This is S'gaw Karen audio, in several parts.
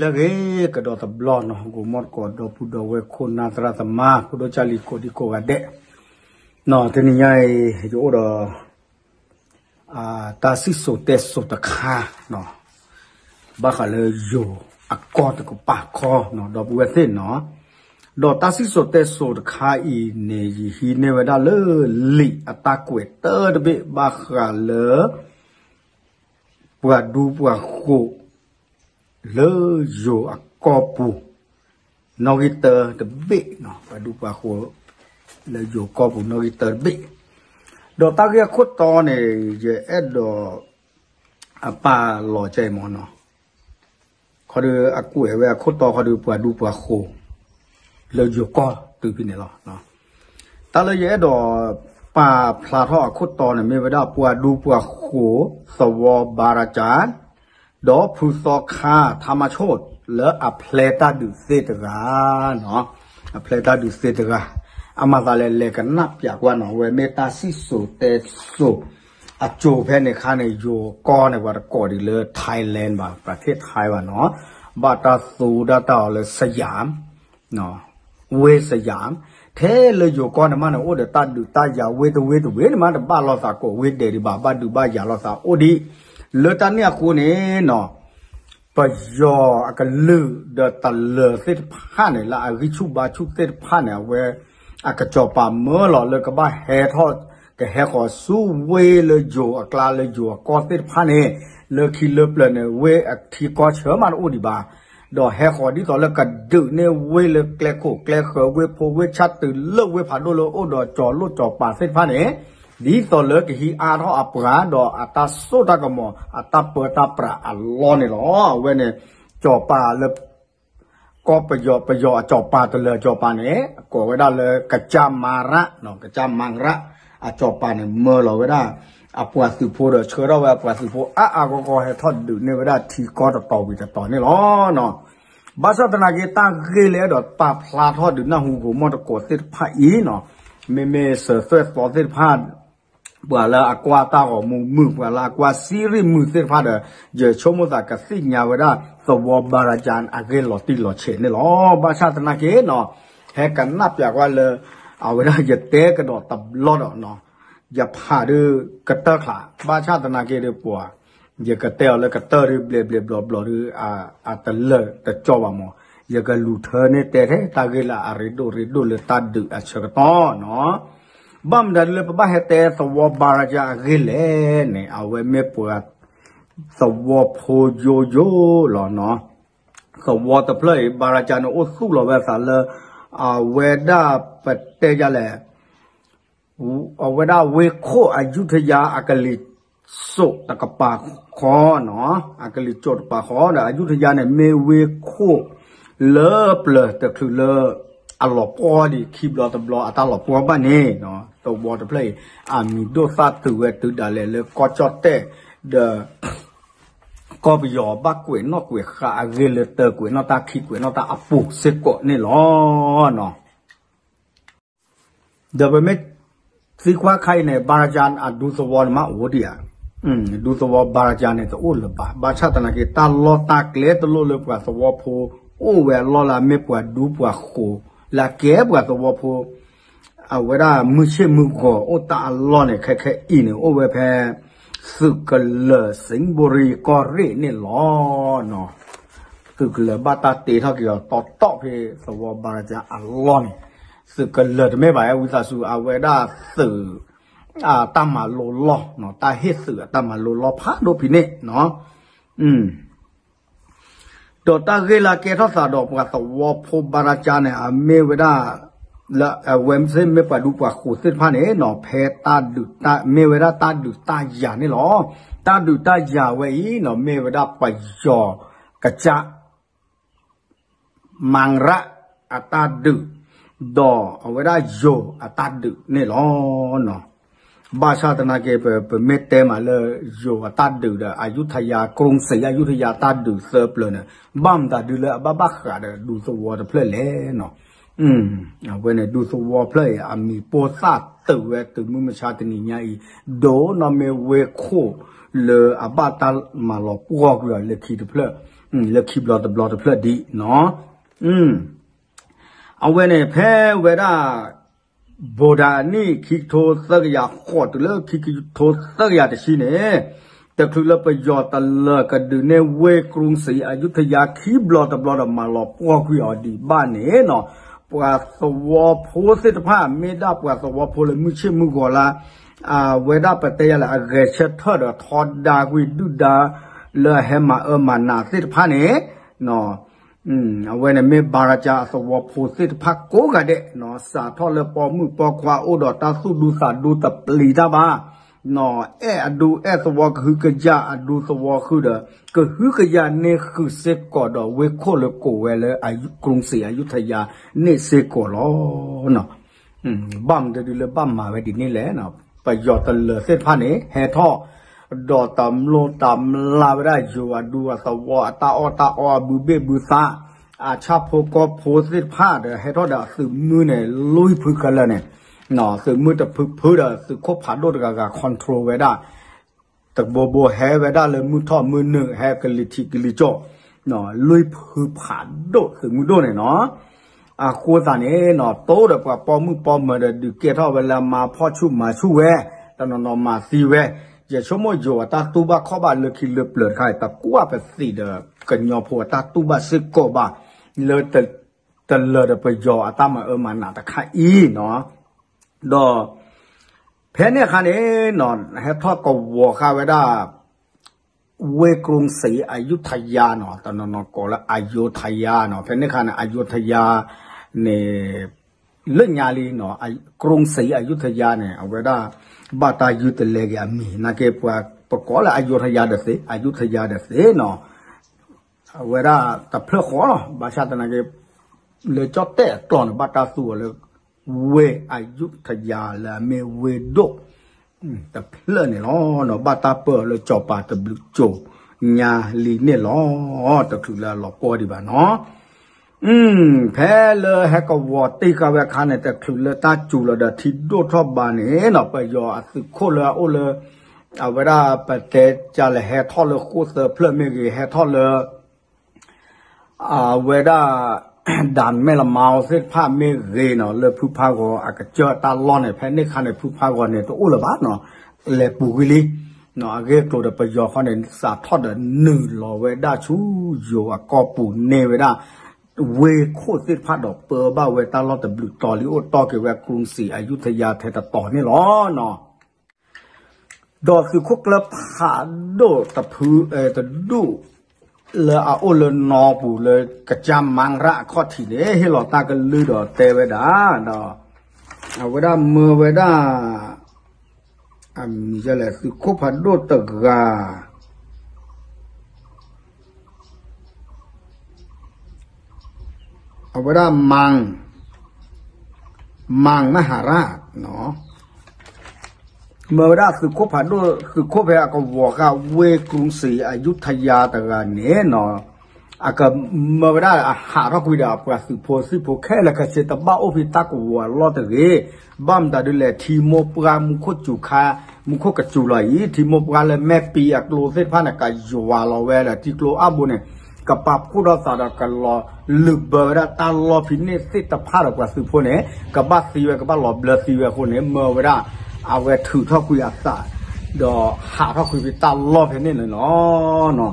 လၢအဂ့ၤ ကဒီးတဘျီနီၤ ဟူကိၣ်မီၢ်တကိး ဒီပုၢ်ဒီဝဲၢ်ခိၣ်နၢ်သရၣ်သမါ ဖိဒိၣ်ကၢ်လံၤကိးဒံကိးဂၤဒဲးနီၤ တနံၤညါအံၤ ယအိၣ်ဒီး တၢ်စံၣ်စိၤတဲစိၤတခါနီၤ ဘၣ်ဃးလၢယိၤအကီၢ်တကပၤခီနီၤ ဒီပုၢ်ဝဲၢ်သ့ၣ်နီၤ ဒီးတၢ်စံၣ်စိၤတဲစိၤတခါအံၤန့ၣ် ယဟံးန့ၢ်ဝဲဒၣ်လၢလံာ်အတၢ်ကွဲးတၢတဘ့ၣ် ဘၣ်ဃးလၢ ပှၤဒူပှၤဃိၤ လၢယိၤအကီၢ်ပူၤ နီၣ်ဂံၢ်တၢတဘ့ၣ်နီၤ ပှၤဒူပှၤဃိၤ လၢယိၤကီၢ်ပူၤနီၣ်ဂံၢ်တၢတဘ့ၣ် ဒီးတၢ်ဂ့ၢ်အခိၣ်တီန့ၣ် ယအဲၣ်ဒိး အပာ်လီၤကဲမ့ၢ်နီၤ ခီဒီးအကွဲးဝဲအခိၣ်တီခီဒီးပှၤဒူပှၤဃိၤ လၢယိၤကီၢ်တုၤဖဲန့ၣ်လီၤ. တၢ်လၢယအဲၣ်ဒိးပာ်ဖျါထီၣ်အခိၣ်တီန့ၣ် မ့ၢ်ဝဲဒၣ်ပှၤဒူပှၤဃိၤ သဝီဘၤရၤကၠၣ် ဒီးဖုသီခါထါမဆိၣ် လၢအဖျဲတၢ်ဒုးသ့တဂၤနီၤ အဖျဲတၢ်ဒုးသ့တဂၤ အမၤသးလဲၤလဲၤကနၣ်ပၠးကွၢ်နီၤ အဝဲမ့ၢ်တၢ်စံၣ်စိၤတဲစိၤ အကၠိၤဖဲန့ၣ်ခါန့ၣ် ယိၤကီၢ်န့ၣ် ပှၤတကိးဒံးလၢ Thailand ဘၣ် ประเทศไทย ဘၣ်နီၤ ဘၣ်တၢ်သူဒၣ်တၢ်အီၤလၢ สยาม ဝ့ၢ် สยาม ထဲလၢယိၤကီၢ်န့ၣ်မးန့ၣ် အိၣ်ဒီးတၢ်ဒုးတၢ်ယၤဝ့ၢ်တဝ့ၢ်တဝ့ၢ်န့ၣ်မး တဘၣ်လိာ်သးကိးဝ့ၢ်ဒဲးဒံးဘၣ် ဘၣ်ဒုးဘၣ်ယၤလိာ်သးအိၣ်ဒံး လၢတၢ်န့ၣ်အဃိန့ၣ်နီၤ ပယီၤအကလုာ်ဒီးတလၢၤသ့ၣ်တဖၣ်န့ၣ် လၢအဂံၢ်ဆူၣ်ဘါဆူၣ်သ့ၣ်တဖၣ်န့ၣ် အဝဲ အကစီၤပၤမၢလီၤလၢကဘၣ်ဟဲထီၣ် ကဟဲဃီၤဆူဝ့ၢ်လၢယိၤအကျါလၢယိၤအကီၢ်သ့ၣ်တဖၣ်န့ၣ် လၢခံလၢပျၢၤန့ၣ် ဝ့ၢ်အထံကီၢ်ဆၢမးတအိၣ်ဒံးဘၣ် ဒီးဟဲဃီၤဒ်သိးလၢကဒုးန့ၢ်ဝ့ၢ်လၢကျဲခိၣ်ကျဲဃၢၤ ဝ့ၢ်ဖိဝ့ၢ်ဆၣ်တုၤလၢဝ့ၢ်ဖးဒိၣ်လၢအိၣ်ဒီးကၠီၤလိၣ်ကၠီၤပၤသ့ၣ်တဖၣ်န့ၣ် ဒ်သိးလၢကဟံးအါထီၣ်အပှၤဒီးအတၢ်စိတၢ်ကမီၤ အတၢ်ပၢတၢ်ပြးအလီၢ်န့ၣ်လီၤ. အဝဲန့ၣ် ကၠီၤပၤလၢ ကီၢ်ပယီၤ ပယီၤအကၠီၤပၤတလၢၤကၠီၤပၤန့ၣ် ကိးဝဲဒၣ်လၢ ကစၢ်မၤရၣ် ကစၢ်မၤရၣ် အကၠီၤပၤန့ၣ် မၢလီၤဝဲဒၣ် အပှၤသုးဖိဒီးဆှၢထီၣ်ဝဲအပှၤသုးဖိအါအါဂီၢ်ဂီၢ် ဟဲထီၣ်ဒုးန့ၢ်ဝဲဒၣ်ထံကီၢ်တတီၤဝံၤတတီၤန့ၣ်လီၤ. ဘၣ်ဆၣ်သနာ်က့ တၢ်ဂ့ၢ်လၢအဲၣ်ဒိးပာ်ဖျါထီၣ်ဒုးနၢ်ဟူဟူကိၣ်မီၢ်တကိးသ့ၣ်တဖၣ်အံၤနီၤ မ့မ့ၢ်စၢၤသွဲၣ်သီသ့ၣ်တဖၣ် ပှၤလၢအကွၢ်တၢ်ဂီၤမူမုၢ် ပှၤလၢအကွၢ်စံရံၣ်မုၢ်သ့ၣ်တဖၣ်ဒီး ယဆိကမိၣ်သးကသ့ၣ်ညါဝဲဒၣ် သဝီဘၤရၤကၠၣ်အဂ့ၢ်လီၤတံၢ်လီၤဆဲးန့ၣ်လီၤ. ဘၣ်ဆၣ်သနာ်က့နီၤ ဟဲကနၣ်ပၠးကွၢ်လၢ အဝဲဒၣ်ယတဲကဒီးတဘျီဒီးနီၤ ယဖးဒုးကတၢၢ်ချး ဘၣ်ဆၣ်သနာ်က့ဒီးပှၤ ယကတဲအီၤလၢကတၢၢ်ဒုးဘျဲးဘျဲးဘျီဘျီဒုး အတလၢာ်တကၠီဘၣ်မး ယကလူၤထၢန့ၢ်တဲထဲတၢ်ဂ့ၢ်လၢအရ့ဒိၣ်ရ့ဒိၣ်လၢတၢ်ဒုးအဆၢကတီၢ်နီၤ ဘၣ်မတၤဒ်လၢပဘၣ်ဟဲတဲသဝီဘၤရၤကၠၣ်အဂ့ၢ်လဲၣ်န့ၣ် အဝဲမ့ၢ်ပှၤ သဝီဖိယိယိလီၤနီၤ သဝီတဖျၢၣ်အံၤ ဘၤရၤကၠၣ်န့ၣ်အိၣ်သူၣ်လီၤဝဲအသးလၢ အဝဲဒၣ်ပတဲယၤလဲၣ် အဝဲဒၣ်ဝ့ၢ်ခိၣ်အယူထယါအကလံၤစိးတကပၤဃီနီၤ အကလံၤစိးတကပၤဃီဒီး အယူထယါန့ၣ် မ့ၢ်ဝ့ၢ်ခိၣ်လၢပျၢၤတချုးလၢ အလီၤပှီၢ်ဒံးခံဘျီတဘျီအတၢ်လီၤပှီၢ်ဘၣ်န့ၣ် သဝီတဖျၢၣ်အံၤ အမံၤဒိၣ်သၣ်တုၤဝဲတုၤဒၣ်လဲာ်လၢကီၢ်ကၠီၣ်တဲၣ်ဒီး ကီၢ်ပယီၤဘၣ်ကွဲးနီၣ်ကွဲးဃာ်အဂ့ၢ်လၢတၢ်ကွဲးနီၣ်တၢ်ခံကွဲးနီၣ်တၢ်အပူၤစ့ၢ်ကီးန့ၣ်လီၤ. ဒီးပမ့ၢ်သံကွၢ်ခါအံၤန့ၣ် ဘၤရၤကၠၣ်အဒူသဝီန့ၣ်မးအိၣ်ဒံးဧါ, ဒူသဝီဘၤရၤကၠၣ်န့ၣ် တအိၣ်လၢၤဘၣ်. ဘၣ်ဆၣ်သနာ်က့ တၢ်လီၢ်တၢ်ကျဲတလိၣ်လၢပှၤသဝီဖိ အိၣ်ဝဲအလီၢ်လၢအမ့ၢ်ပှၤဒူပှၤဃိၤ လၢအကဲပှၤသဝီဖိ အဝဲဒၣ်မုၢ်ဆ့ၣ်မုၢ်ဂီၤအိၣ်တၢ်အလီၢ်န့ၣ် ခဲခဲအံၤန့ၣ် အိၣ်ဝဲဖဲ သုးကလၢၤ စံဘိရံ ကီၢ်ရ့ၣ်န့ၣ်လီၤ. သုးကလၢၤဘၣ်တၢ်တ့ထီၣ်က့ၤအီၤ တီတီၣ်ဖဲသဝီဘၤရၤကၠၣ်အလီၢ်န့ၣ် သုးကလၢၤတမ့ၢ်ဘၣ် ဝံသးစူၤ အဝဲဒၣ်သုး တၢ်မၤလိလီၢ် တၢ်ဟ့ၣ်သုးအတၢ်မၤလိလီၢ်ဖးဒိၣ်ဖဲန့ၣ် ဒီးတၢ်ဂ့ၢ်လၢအကဲထီၣ်သးဒီးပှၤသဝီဖိဘၤရၤကၠၣ်န့ၣ် အမ့ၢ်ဝဲဒၣ် လၢအဝဲသ့ၣ်မ့ၢ်ပှၤဒူပှၤဃိၤသ့ၣ်တဖၣ်န့ၣ်နီၤ ဖဲတၢ်ဒုးတၢ် မ့ၢ်ဝဲဒၣ်တၢ်ဒုးတၢ်ယၤန့ၣ်လီၤ. တၢ်ဒုးတၢ်ယၤဝဲအံၤနီၤ မ့ၢ်ဝဲဒၣ်ပယီၤကစၢ် မၤရၣ်အတၢ်ဒုး ဒီးအဝဲဒၣ်ယိၤအတၢ်ဒုးန့ၣ်လီၤ. ဘၣ်ဆၣ်သနာ်က့ ပမ့ၢ်တဲမးလၢယိၤအတၢ်ဒုးဒီး အယူထယၤ ကရုံစံး အယူထယၤတၢ်ဒုးသၢပျၢၤန့ၣ် ဘၣ်မတၤဒုလၢအဘၣ်ဘၣ်ဃးဒီးဒူသဝီတဖျၢၣ်လဲၣ်နီၤ. အဝဲန့ၣ် ဒူသဝီဖျၢၣ်အံၤ အမံၤပိၢ်သၣ်တုာ်ဝဲတုၤမုၢ်မဆါတနံၤညါအံၤ ဒိၣ်နီၢ်မ့ၢ်ဝ့ၢ်ခိၣ်လၢအဘၣ်တၢ်မၤလီၤပှီၢ်ကွံာ်အီၤလၢခံတဖျၢၣ် လၢခံဘျီတဘျီတဖျၢၣ်ဒံးနီၤ. အဝဲန့ၣ်ဖဲဝဲဒၣ် ဘိၣ်ဒၣ်အနံၣ် ခံကထိသၢကယၤဃိး တုၤလၢခံကထိသၢကယၤတဆံန့ၣ်, တချုးလၢပယီၤတလၢာ်ကဒုးန့ၢ်ဝ့ၢ်ကရူၢ်စံအယူထယၤခံဘျီတဘျီဒီး မၤလီၤပှီၢ်ကွံာ်အီၤဒံးဘၣ်န့ၣ်နီၤ, ပှၤသဝီဖိသ့ၣ်တဖၣ် မ့ၢ်ဒၣ်ပှၤသဝီဖိလၢမုၢ်ဆ့ၣ်မုၢ်ဂီၤလၢ အဝဲဒၣ်ပတဲယၤလၢအဂဲၤဆၢထၢၣ်ဒီးထီဒါကွံာ်ဒုၣ်ဒါ လၢအဟဲမၤအၢမၤနးသ့ၣ်တဖၣ်န့ၣ် အဝဲန့ၣ်မ့ၢ်ဘါကစၢ်အသဝီဖိသ့ၣ်တဖၣ်ကိးဂၤဒဲး, စးထီၣ်လၢပိာ်မုၣ်ပိာ်ခွါအိၣ်ဒီးတၢ်သူၣ်ဒူသးဒူတပျံၤတၢ်ဘၣ်, အဲၣ်အဒူအဲၣ်သဝီကဟုကယာ်အဒူသဝီဃုာ်ဒီး ကဟုကယာ်န့ၢ်ဃုာ်စ့ၢ်ကီးဒီးဝ့ၢ်ခိၣ်လၢကိးဝဲလၢ ကရူၢ်စံအယူထယၤန့ၣ်စ့ၢ်ကီးလီၤ. ဘၣ်မနုၤဒ်လၢဘၣ်မၤဝဲဒ်န့ၣ်လဲၣ်, ပယီၤတလၢာ်သ့ၣ်တဖၣ်န့ၣ် ဟဲထီၣ် ဒီးတမျိၢ်တမျာ်ဝဲဒၣ်ယိၤအဒူအသဝီ အတၢ်အီၣ်တၢ်အီအဘုဘ့ၣ်ဘုသး, အဆၣ်ဖိကီၢ်ဖိသ့ၣ်တဖၣ်ဒီး ဟဲထီၣ်ဒီးအသုးမုၢ်န့ၣ် လွံၢ်ဖုခဲလၢာ်န့ၣ်, သုးမုၢ်တဖုဖုဒီးသုးခိၣ်ဖးဒိၣ်တဂၤဂၤ control ဝဲဒၣ် တဘိဘိဟဲဝဲဒၣ်လၢမုၢ်ထီၣ်မုၢ်နုာ် ဟဲကလံၤထံးကလံၤကၠိၣ်, လွံၢ်ဖုဖးဒိၣ်သုးမုၢ်ဒိၣ်န့ၣ်နီၤ. အဃိသတးန့ၣ်နီၤ တိဒီးပှၤပိာ်မုၣ်ပိာ်မၢၤဒီး ဒုးကဲထီၣ်ဝဲလၢမၤဖီၣ်ဆူၣ်မၤဆူၣ်ဝဲ, တနီၤနီၤမၤသံဝဲ, ယဆိကမိၣ်ယိၤအတၢ်တူၢ်ဘၣ်ခီၣ်ဘၣ်လၢခံလၢပျၢၤတခါအံၤ တကွၢ်ပသံးဒီး ကညီဖိအတၢ်တူၢ်ဘၣ်စ့ၢ်ကီးဘၣ် လၢ တလၢာ်ဒီးပယီၤအတၢ်မၤအၢမၤနးတခါအံၤနီၤ. ဒီး ဖဲန့ၣ်အခါန့ၣ်နီၤ ဟဲထီၣ်ကဝီၤဃာ်ဝဲဒၣ် ဝ့ၢ်ကရူၢ်စံအယူထယၤနီၤ, တနီၤနီၤကိးလၢအယူထယၤနီၤ, ဖဲန့ၣ်အခါန့ၣ် အယူထယၤန့ၣ် လၢညါလံနီၤ, ကရူၢ်စံအယူထယၤန့ၣ် အဝဲဒၣ် ဘၣ်တၢ်ယုၢ်တလဲက့ၤအမံၤ နာ်က့ ပှၤပကိးလၢအယူထယၤဒီးသ့, အယူထယၤဒီးသ့နီၤ. အဝဲဒၣ်တဖျၢၣ်ဃီလီၤ, ဘၣ်ဆၣ်သနာ်က့ လၢကၠီၣ်တဲၣ်အကျိာ်န့ၣ် ဘၣ်တၢ်သူအီၤလၢ ဝ့ၢ်အယူထယၤလၢအမ့ၢ်ဝ့ၢ်ဒိၣ် တဖျၢၣ်န့ၣ်လီၤ. ဘၣ်တၢ်ပၢအီၤလၢစီၤပၤတဘျုးကၠိညါလံန့ၣ်လီၤ. တချုးလၢအလီၤပှီၢ်ဒံးဘၣ်နီၤ. ဖဲလၢဟဲကဝီၤတ့ၢ်ဃာ်ဝဲအခါန့ၣ် တချုးလၢတၢ်စူၤလီၤဒီးထံဒိၣ်ထီၣ်ဘးန့ၣ်နီၤ, ပယီၤအသုးခိၣ်လၢအအိၣ်လၢ အဝဲဒၣ်ပတဲကလဲၤဟဲထီၣ်လၢဃိၣ်သၢဖျၢၣ်မ့ၢ်ဂ့ၤ, ဟဲထီၣ်လၢ အဝဲဒၣ် ဒၣ်မဲၣ်လမါသ့ၣ်တဖၣ်မ့ၢ်ဂ့ၤနီၤ, လၢဖုဖးဂီၤအကစၢၢ်တၢ်လီၢ်န့ၣ် ဖဲန့ၣ်အခါန့ၣ် ဖုဖးဂီၤန့ၣ် တအိၣ်လၢၤဘၣ်နီၤ, လဲၤပူၤကွံာ်လံ. အဂ့ၢ်အကျိၤဒီးပယီၤဃီန့ၣ် စးထီၣ်ဒီးနုာ်လီၤဝဲဒၣ်ဆူယိၤအကီၢ်ပူၤန့ၢ်ဝဲဒၣ် ဝ့ၢ်ခိၣ်သ့ၣ်တဖၣ်ဒီးပၢဘၣ်ဝဲတၢ်လီၢ်တဘျုးတီၤလံ အိၣ်တီၢ်က့ၤဝဲကရူၢ်စံအယူထယၤထဲတတီၤန့ၣ်လီၤ. ဒီးသုးခိၣ်ကျၢၢ်ဖးဒိၣ်တဖု တဒူၣ် လၢအအိၣ်လၢနီၢ်ပူၤလၢကစၢ်မါရၣ်အခီၣ်ထံးန့ၣ် ဟ့ၣ်လီၤတၢ်ကလုၢ်ဒီးတဲဝဲဒၣ် ဒီး အဝဲဒၣ်မၢဝဲဒၣ် အမံၤလဲၣ် သုးခိၣ်ဖးဒိၣ်တဂၤ အဝဲဒၣ် မ မၤမဟၤရၣ် မၢဝဲဒၣ်သုးခိၣ်ဖးဒိၣ် သုးခိၣ်ဖဲအကဝီၤဃာ်ဝ့ၢ်ကရူၢ်စံအယူထယၤတဂၤန့ၣ် အကမၢဝဲဒၣ်အဟးထီၣ်ကွံာ်ဒီးအပှၤသုးဖိသံၣ်ဖိခဲလၢာ်ခဲဆ့ တဘၣ်အိၣ်ဖဲတၢ်ကဝီၤအလီၢ်တဂ့ၤ, ဘၣ်မတၤဒ်လဲၣ် ထံမိၢ်ပှၢ်မူခိၣ်စူၤခါ မူခိၣ်ကစူၤလီၤအံၤ ထံမိၢ်ပှၢ်လၢမဲၢ်ပံအကျိသ့ၣ်တဖၣ်န့ၣ် ကယွၤလီၤဝဲဒီးထံကျိအါဘိန့ၣ် ကပာ်ဖှိၣ်ထီၣ်သးဒီးကလီၤလုာ်ဘၢဝဲဒၣ်တၢ်လီၢ်ဖဲန့ၣ်သ့ၣ်တဖၣ်ဒီး ပှၤသုးဖိန့ၣ် ကဘၣ်သံဝဲ ကဘၣ်လီၤဘျၢသံဝဲအဃိန့ၣ် မၢဝဲဒၣ် အဝဲထုးထီၣ်ကွံာ်အသး ဒီးဟးထီၣ်ကွံာ်ဖဲတၢ်လီၢ်ဖဲန့ၣ်န့ၣ်လီၤ.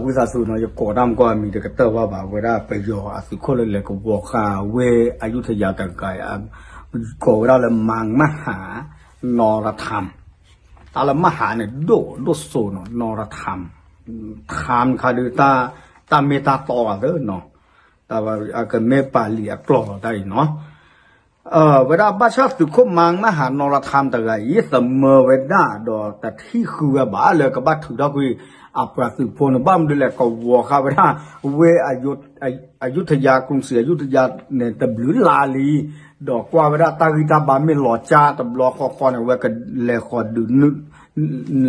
ဝံသးစူၤနီၤ ယကိးတၢ်မကီၢ်အမံၤတကတၢၢ်ဘၣ်ဘၣ် ဝဲဒၣ်ပယီၤအသုးခိၣ်လၢလဲၤကဝီၤဃာ်ဝ့ၢ်အယူထယၤတဂၤ ကိးဝဲဒၣ်လၢ မၤမဟၤ နီၢ်ရထၢမ် တၢ်လၢမဟၤန့ၣ် ဒိၣ်ဒိၣ်စိနီၤ နီၢ်ရထၢမ် ထၢမ်ခါဒုး တၢ်မ့ၢ်တၢ်တီဂၤသၢနီၤ တၢ်အကမ့ၢ်ပာ်လံာ်အကျိာ်လီၤတၢ်အံၤနီၤ ဝဲဒၣ်ဘၣ်ဆၣ်သုးခိၣ်မၤမဟၤ နီၢ်ရထၢမ်တဂၤအံၤ သမၢဝဲဒၣ်ဒီးတထံၣ်ဃုဝဲဘၣ်လၢကဘၣ်ထုးထီၣ်ကွံာ် အပှၤသုးဖိန့ၣ် ဘၣ်မနုၤလဲၣ် ကဝီၤဃာ်ဝဲဒၣ် ဝ့ၢ်အယူထယၤ ကရူၢ်စံအယူထယၤန့ၣ် တဘျုးလါလံ ဒီးကွၢ်ဝဲဒၣ်တၢ်ဂံၢ်တၢ်ဘါမ့ၢ်လီၤကၢ်တဘျီဃီဃီန့ၣ် ဝဲကလဲၤဃီၤဒုး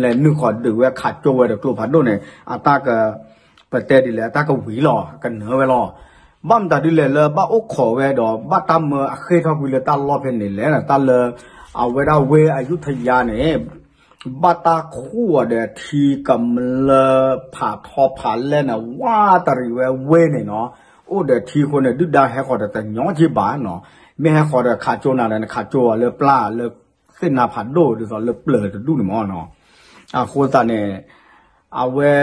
လဲၤနုာ်ဃီၤဒုးဝဲခးကၠိဝဲဒီးကျိဖးဒိၣ်န့ၣ် အတၢ်က ပတဲဒ်လဲၣ် အတၢ်ကဝံၤလီၤ ကနၢၤဝဲလီၤ. ဘၣ်မတၤဒ်လဲၣ်လၢဘၣ်အိၣ်ခိးဝဲဒီး ဘၣ်တၢ်မၢအဃ့ၢ်ထီၣ်ကွံာ်လၢတၢ်လီၢ်ဖဲန့ၣ်လဲၣ် တၢ်လၢ အဝဲဒၣ်ဝ့ၢ်အယူထယၤန့ၣ် ဘၣ်တၢ်ခူၣ်အီၤဒီးထံကမျၢၢ်ဖးထီဖးလဲၢ်န့ၣ် ဝးတရံးဝဲဝ့ၢ်န့ၣ်နီၤ, အိၣ်ဒီးထံအဃိန့ၣ် ဒုၣ်ဒါဟဲဃီၤဒီးတညီက့ဘၣ်နီၤ, မ့ၢ်ဟဲဃီၤဒီးခးကၠိနၤဒီး နခးကၠိအီၤလၢပျၢ်လၢသ့ၣ်နါဖးဒိၣ် ဒ်သိးလၢပျၢၤတဒူၣ်န့ၣ်မ့ၢ်နီၤ, အဃိသတးန့ၣ် အဝဲ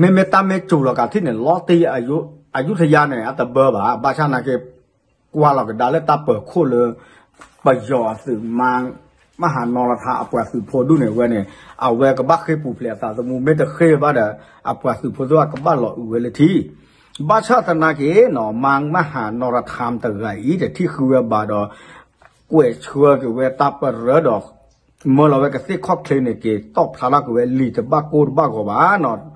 မ့မ့ၢ်တၢ်မ့ၢ်စူၤလီၤကးထံၣ်န့ၣ် လီၤတံၢ်အယူထယါန့ၣ် အတဘၢဘၣ်, ဘၣ်ဆၣ်နာ်က့ ကွၢ်လီၤကဒါလၢတၢ်ပၢၤခိၣ်လၢ ပယီၤအသုးမါ မၤဟးနီၢ်လီၤထါအပှၤသုးဖိဒူၣ်န့ၣ်ဝဲန့ၣ် အဝဲကဘၣ်ဃ့ၢ်ပူၤဖျဲးအသးသမူ မ့ၢ်တဃ့ၢ်ဘၣ်ဒီး အပှၤသုးဖိသ့ၣ်တဖၣ်ကဘၣ်လီၤအုးဝဲလၢထံ ဘၣ်ဆၣ်သနာ်က့နီၤ မါမၤဟးနီၢ်လီၤထါတဂၤအံၤ တထံၣ်ဃုဝဲဘၣ်ဒီး ကွဲးဆှၢက့ၤဝဲတၢ်ပရၢဒီး မၢလီၤဝဲကသ့ၣ်ခီၣ်ချ့န့ၣ်က့ၤ တီၣ်ဖျါထီၣ်က့ၤဝဲလံာ်တဘၣ်ကိၢ်တဘၣ်ဂီၤဘၣ်နီၤ,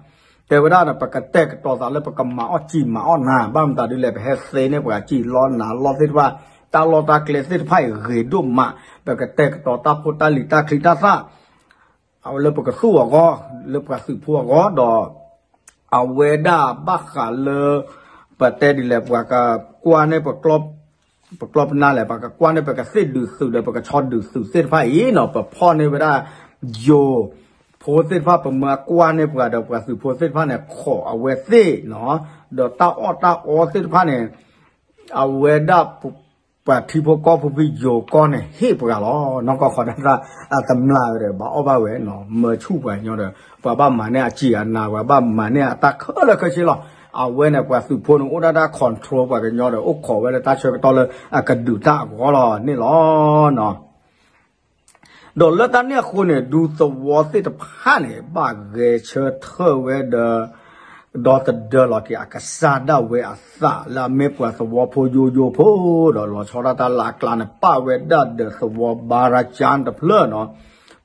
တဲဝဲဒၣ်ဒီး ပကတဲာ်ကတီၤသးလၢပကမၤအီၣ်စံာ်မၤအီၣ်နၤ ဘၣ်မတၤဒ်လဲၣ် ပဟဲသ့န့ၢ်ပှၤစံာ်လီနၤလီသ့ၣ်တဖၣ်, တၢ်လီၢ်တၢ်ကျဲသ့ၣ်တဖၣ်အံၤဂ့ၤဒိၣ်မး, ပကတဲာ်ကတီၤတၢ်ဖိတၢ်လံၤတၢ်ချံတၢ်သၣ် အဝဲလၢပကသူၣ်အဂီၢ် လၢပှၤသုးဖိအဂီၢ်ဒီး အဝဲဒၣ်ဘၣ်ဃးလၢ ပတဲဒ်လဲၣ် ပှၤကကွၢ်န့ၢ် ပကျီပနါလဲၣ် ပကကွၢ်န့ၢ် ပကသ့ၣ်ဒုးသုးဒီး ပကဆီဒုးသုးသ့ၣ်တဖၣ်အံၤနီၤ ပဖီၣ်န့ၢ်ဝဲဒၣ် ယိၤဖိသ့ၣ်တဖၣ် ပမၢကွၢ်န့ၢ်ပှၤဒီး ပှၤသုးဖိသ့ၣ်တဖၣ်န့ၣ် ခိးအဝဲသ့ၣ်နီၤ ဒီးတၢ်အီၣ်တၢ်အီသ့ၣ်တဖၣ်န့ၣ် အဝဲဒၣ် ပှၤထံဖိကီၢ်ဖိဖဲယိၤကီၢ်န့ၣ် ဟ့ၣ်ပှၤလီၤ. နီၢ်ကီၢ်ဃီဒၣ်သၣ် အတမျၢ်ဝဲဒီး ဘၣ်အီၣ်ဘၣ်ဝဲနီၤ မၢဆူၣ်ပှၤကညီဒီး ပှၤဘၣ်မၤန့ၢ်အစံာ်အနၤ ပှၤဘၣ်မၤန့ၢ်အတၢ်ခဲလၢာ်ခဲဆ့လီၤ. အဝဲန့ၣ် ပှၤသုးဖိန့ၣ် အိၣ်ဒၣ်တၢ် control ပှၤကညီဒီး အိၣ်ခိးဝဲလၢတၢ်ဆၢကတီၢ်လၢအကဒုးတၢ်အဂီၢ်လီၤန့ၣ်လီၤ. ဒီးလၢတၢ်န့ၣ်အဃိန့ၣ် ဒူသဝီသ့ၣ်တဖၣ်န့ၣ် ဘၣ်ဂဲၤဆၢထၢၣ်ဝဲဒီး ဒီသဒၢလီၤက့ၤအကစၢ်ဒၣ်ဝဲအသး လၢအမ့ၢ်ပှၤသဝီဖိယိယိဖိ ဒီးလီၤဆီဒၣ်တၢ်လၢအကျါန့ၣ် ပာ်ဝဲဒၣ်ဒီးသဝီဘါရကၠၢၣ်တဖျၢၣ်နီၤ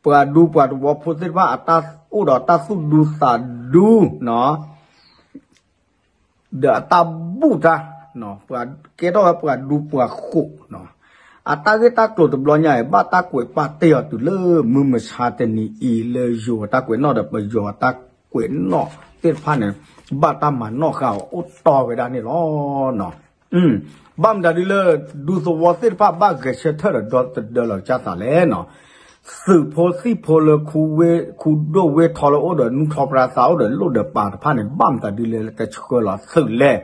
ပှၤဒူပှၤသဝီဖိသ့ၣ်တဖၣ် အတၢ်အိၣ်ဒီးတၢ်သူၣ်ဒူသးဒူနီၤ ဒီးအတၢ်ဘူၣ်တၢ် ပှၤကဲထီၣ်ဝဲပှၤဒူပှၤဃိးနီၤ အတၢ်ဂ့ၢ်တၢ်ကျိၤတဘျီညါအံၤ ဘၣ်တၢ်ကွဲးပာ်တ့ၢ်အီၤတုၤလၢမုၢ်မဆါတနံၤအံၤ လၢယိၤအတၢ်ကွဲးနီၣ်ဒီးပယီၤအတၢ်ကွဲးနီၣ်သ့ၣ်တဖၣ်န့ၣ် ဘၣ်တၢ်မၤနီၣ်ဃာ်အီၤအိၣ်တီဝဲဒၣ်န့ၣ်လီၤ. ဘၣ်မတၤဒ်လၢ ဒူသဝီသ့ၣ်တဖၣ်ဘၣ်ဂဲၤဆၢထၢၣ်ဒီးဒီသဒၢလီၤကစၢ်သးလဲၣ်နီၤ သုးဖိသံၣ်ဖိလၢ ခူဒိၣ်ဝ့ၢ်ထီလၢအိၣ်ဒီးနူၢ်ထီပြါသးအိၣ်ဒီးလိၣ်ဒီးပာ်တဖၣ်န့ၣ် ဘၣ်မတၤဒ်လဲၣ်လၢကဆှၢလီၤသုးလဲၣ်.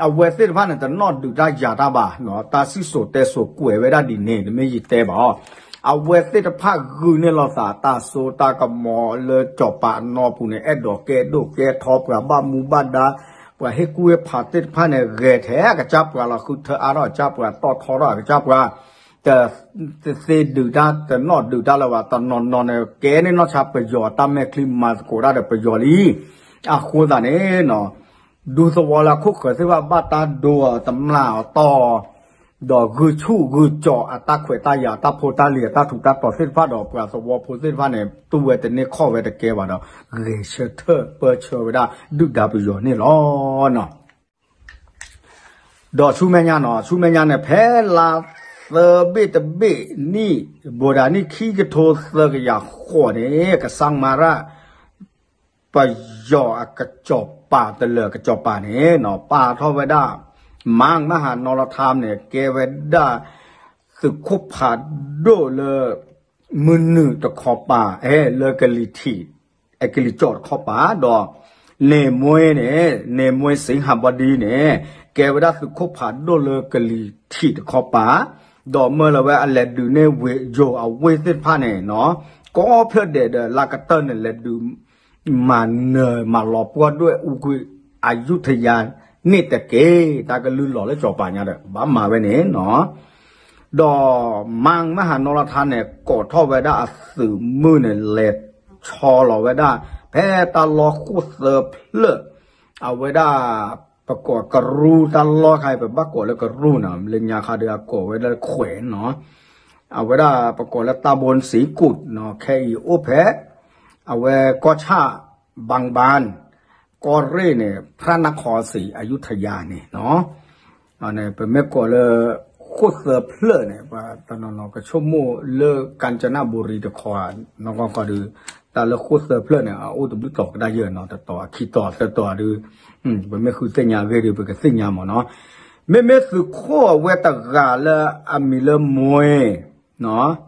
အဝဲသ့ၣ်တဖၣ်န့ၣ် တနီၣ်ဒုးတၢ်ယၤတၢ်ဘၣ်နီၤ တၢ်စံၣ်စိၤတဲစိၤကွဲးဝဲဒၣ်ဒ်န့ၣ် တမ့ၢ်ယတဲဘၣ်အီၤ အဝဲသ့ၣ်တဖၣ်ဂုာ်န့ၢ်လိာ်သးတၢ်စိတၢ်ကမီၤလၢစီၤပၤအနီပူၤန့ၣ် အဲၣ်ဒိးကဲဒိၣ်ကဲထီပှၤဘၣ်မူဘၣ်ဒါ ပှၤဟ့ၣ်ကူၣ်ဟ့ၣ်ဖးသ့ၣ်တဖၣ်န့ၣ် ဂဲၤထဲအကစၢ်ပှၤလီၤ ဃုထၢအါထီၣ်အကစၢ်ပှၤ တီၣ်ထီထီၣ်အကစၢ်ပှၤ တသ့ဒုးတၢ် တနီၣ်ဒုးတၢ်လၢၤဘၣ် တနီၤနီၤန့ၣ် ကဲန့ၢ်နီၢ်ဆါပယီၤတၢ်မဲာ်ချံ မၤသကိးတၢ်ဒီးပယီၤလံ. အဃိသတးန့ၣ်နီၤ ဒူသဝီလၢအခိၣ်ဃၢၤသ့ၣ်တဖၣ် ဘၣ်တၢ်ဒိအီၤတမျၢ်အီၤတီၢ် ဒီးဂုာ်ဆူၣ်ဂုာ်ကၠီၤအတၢ်ခွဲးတၢ်ယာ် အတၢ်ဖိတၢ်လံၤ အတၢ်ထူးတၢ်တီၤသ့ၣ်တဖၣ်ဒီး ပှၤသဝီဖိသ့ၣ်တဖၣ်န့ၣ် တူၢ်ဝဲတန့ၢ်ခီၣ်ဝဲတကဲဘၣ်ဒီး ဂဲၤဆၢထၢၣ်ပၢဆှၢဝဲဒၣ်ဒုၣ်ဒါပယီၤန့ၣ်လီၤ. ဒီးဆူမဲာ်ညါနီၤ ဆူမဲာ်ညါန့ၣ် ဖဲလါသၢဘ့ၣ်တဘ့ၣ်နံၣ် ဘိးဒၣ်နံၣ်ခံကထိသၢကယၤဃိးန့ၣ် ကစၢ်မၤရၣ် ပယီၤအကစီၤပၤတလၢာ်ကစီၤပၤန့ၣ်နီၤ ပာ်ထီၣ်ဝဲဒၣ် မၤမဟါနီလထါန့ၣ် ကဲဝဲဒၣ် သုးခိၣ်ဖးဒိၣ်လၢ မုၢ်နုာ်တခီပၤ အဲ လၢကလံၤထံး အဲ ကလံၤကၠီၣ်တခီပၤ ဒီး န့ၣ်မွ့န့ၣ် န့ၣ်မွ့စ့ဟၤဘီဒံန့ၣ် ကဲဝဲဒၣ်သုးခိၣ်ဖးဒိၣ်လၢကလံၤထံးတခီပၤ ဒီးမၢလီၤဝဲအလဲၤဒုးန့ၢ်ဝ့ၢ်ယိၤအဝ့ၢ်သ့ၣ်တဖၣ်န့ၣ်နီၤ ကိးဖျၢၣ်ဒဲးဒီးလၢကတၢၢ်န့ၣ် လဲၤဒုး မၤနၢၤမၤလီၤပှီၢ်ဒွဲၣ်အူကွံာ်အယူထယၤန့ၣ်တက့ၢ်. တၢ်ကလုၢ်လီၤလၢစီၤပၤညါဒီး ဘၣ်မၤဝဲန့ၣ်နီၤ ဒီးမၤမဟါနီလထါန့ၣ် ကိးထီၣ်ဝဲဒၣ်အသုးမုၢ်န့ၣ် လဲၤဆီလီၤဝဲဒၣ် ဖဲတၢ်လီၢ်ဃိၣ်သၢဖျၢၣ် အဝဲဒၣ် ပကိးကရူၢ်တၢ်လီၢ်ခါအံၤ ပဘၣ်ကိးလၢကရူၢ်နီၤ လၢညါခါဒီးအကိးဝဲဒၣ်ခွဲးနီၤ အဝဲဒၣ်ပကိးလၢတၢ်ဘိစံကိၣ်နီၤ ခဲအံၤအိၣ်ဖဲ အဝဲကီၢ်ဆၣ် ဘၣ်ဘၣ် ကီၢ်ရ့ၣ်န့ၣ် ဖရၣ်နခီစံ အယူထယၤန့ၣ်နီၤ ပမ့ၢ်ကိးလၢ ဃိၣ်သၢဖျၢၣ်န့ၣ် ပှၤတနီၤနီၤကဆိကမိၣ်လၢ ကၣ်စနဘူရံတခီ နီၢ်ကီၢ်ဃီဒီး တၢ်လၢဃိၣ်သၢဖျၢၣ်န့ၣ် အအိၣ်တဘျုးတီၤကဒါယၢၢ်နီၤ တတီၤအခံတီၤသၢတီၤဒီး ပမ့ၢ်ဃုသ့ၣ်ညါအဂ့ၢ်ဒီး ပကသ့ၣ်ညါမ့ၢ်နီၤ မ့မ့ၢ်သုးခိၣ်အဝဲတဂၤလၢအမံၤလၢမွ့ နီၤ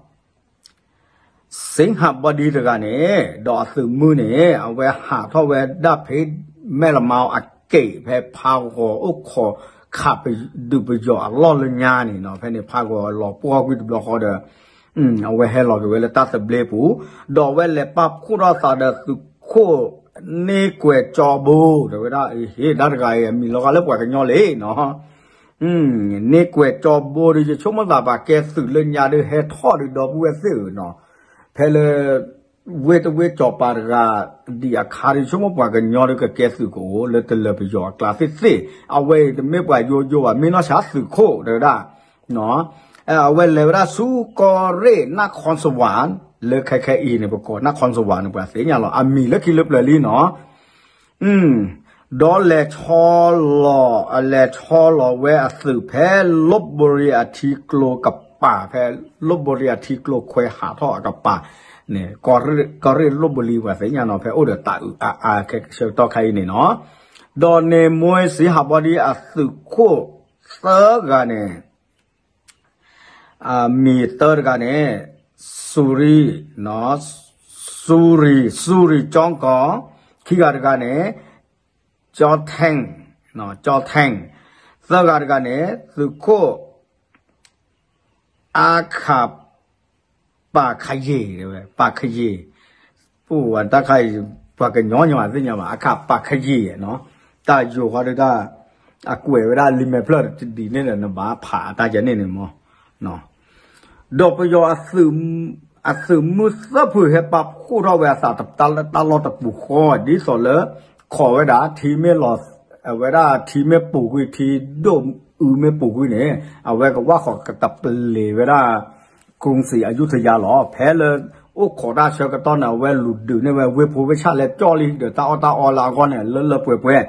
စ့ဟၣ်ဘီဒံတဂၤန့ၣ် ဒီးအသုးမုၢ်န့ၣ် အဝဲဟးထီၣ်ဝဲဒၣ်ဖဲ မဲၢ်လမါအက့ၢ် ဖဲဖးဂီၤအိၣ်ခိး ခးဒုးပယီၤအလီၢ်လၢညါန့ၣ်နီၤ, ဖဲန့ၣ်ဖးဂီၤလီၤပှီၢ်ကွံာ်တဘျီဃီဒီး အဝဲဟဲလီၤက့ၤဝဲလၢတၢ်သဘျ့ပူၤ, ဒီးအဝဲလဲၤပာ်ဖှိၣ်ထီၣ်သးဒီးသုးခိၣ် န့ၢ်ကွဲးကၠီဘိ တဲဝဲဒၣ် ဟ့ၣ် တၢ်တဂၤအံၤ အမံၤလီၤဂာ်လၢပှၤကညီလံနီၤ န့ၢ်ကွဲးကၠီဘိဒီး ယဆိကမိၣ်သးပှၤကဲသုးလၢညါဒီး ဟဲထီၣ်ဒီးဒီပုၢ်ဝဲၢ်သ့ၣ်ဧၢနီၤ, ဖဲလၢ ဝ့ၢ်တဝ့ၢ်စီၤပၤတဂၤ ဒံးအခါဒီး ယဆိကမိၣ်ပှၤကညီဒီးကကဲသုးကအိၣ် လၢတလၢၤပယီၤအကျါသ့ၣ်သ့ၣ်, အဝဲအံၤတမ့ၢ်ပှၤယိယိဘၣ် မ့ၢ်နီၢ်ဆါသုးခိၣ်တဲဝဲဒၣ် အဝဲလဲၤဝဲဒၣ်ဆူကီၢ်ရ့ၣ် နၢ်ခီစဝၣ် လၢခဲခဲအံၤန့ၣ် ပကိးနၢ်ခီစဝၣ်န့ၣ် ပှၤသ့ၣ်ညါလီၤ အမံၤလၢခံလၢပျၢၤလံနီၤ ဒီးလဲၤဆီလီၤ လဲၤဆီလီၤဝဲအသုးဖဲ လိၣ်ဘိရံအထံကျိကပၤ ဖဲလိၣ်ဘိရံအထံကျိခွဲဟးထီၣ်အကပၤန့ၣ် ကီၢ်ရ့ၣ်လိၣ်ဘိလံ ပှၤသ့ၣ်ညါနီၤ ဖဲအိၣ်ဒီးတၢ်အုးအါအါခဲဆၢကတီၢ်ခဲအံၤန့ၣ်နီၤ, ဒီးန့ၣ်မိၢ်စ့ဟၣ်ဘီဒံအသုးခိၣ်သၢဂၤန့ၣ် အမံၤသၢတဂၤန့ၣ် စူရံ စူရံ စူရံကၠီကီၢ်, ခံဂၤတဂၤန့ၣ် ကၠီထဲင် ကၠီထဲင်, သၢဂၤတဂၤန့ၣ် သုးခိၣ် အခး ပာ်ခယ့ၢ် ပာ်ခယ့ၢ်, အိၣ်ဝဲတၢ်ခါအံၤ ပှၤကညီညီအသ့ၣ်ညါဘၣ် အခးပာ်ခယ့ၢ်နီၤ, တၢ်ယိၤဃီဒုးတၢ် အကွဲးဝဲဒၣ်လံာ်မဲာ်ဖျၢၣ်တဒံးန့ၣ်ဒီး နဘၣ်ဖးအတၢ်ယဲန့ၣ်န့ၣ်မး ဒီးပယီၤအသုးမုၢ်သၢဖုဟဲပာ်ဖှိၣ်ထီၣ်ဝဲအသးတၢ်လီၢ်တပူၤဃီ ဒ်သိးလၢ ခိးဝဲဒၣ်ထံမ့ၢ်လီၤ အဝဲဒၣ်ထံမ့ၢ်ပူၤကွံာ် ထံဒိၣ်အုးမ့ၢ်ပူၤကွံာ်န့ၣ် အဝဲကဝၣ်ဃီၤကတပလ့ၤဝဲဒၣ် ကရုၢ်စံၣ်အယူထယါလီၤ. ဖဲလၢအိၣ်ခိးတၢ်ဆၢကတီၢ်န့ၣ် အဝဲလူၤဒုးန့ၢ်ဝဲဝ့ၢ်ဖိဝ့ၢ်ဆၣ်လၢကၠီလံ ဒီးတၢ်အီၣ်တၢ်အီလၢအဂီၢ်န့ၣ် လၢလၢပှဲၤပှဲၤ,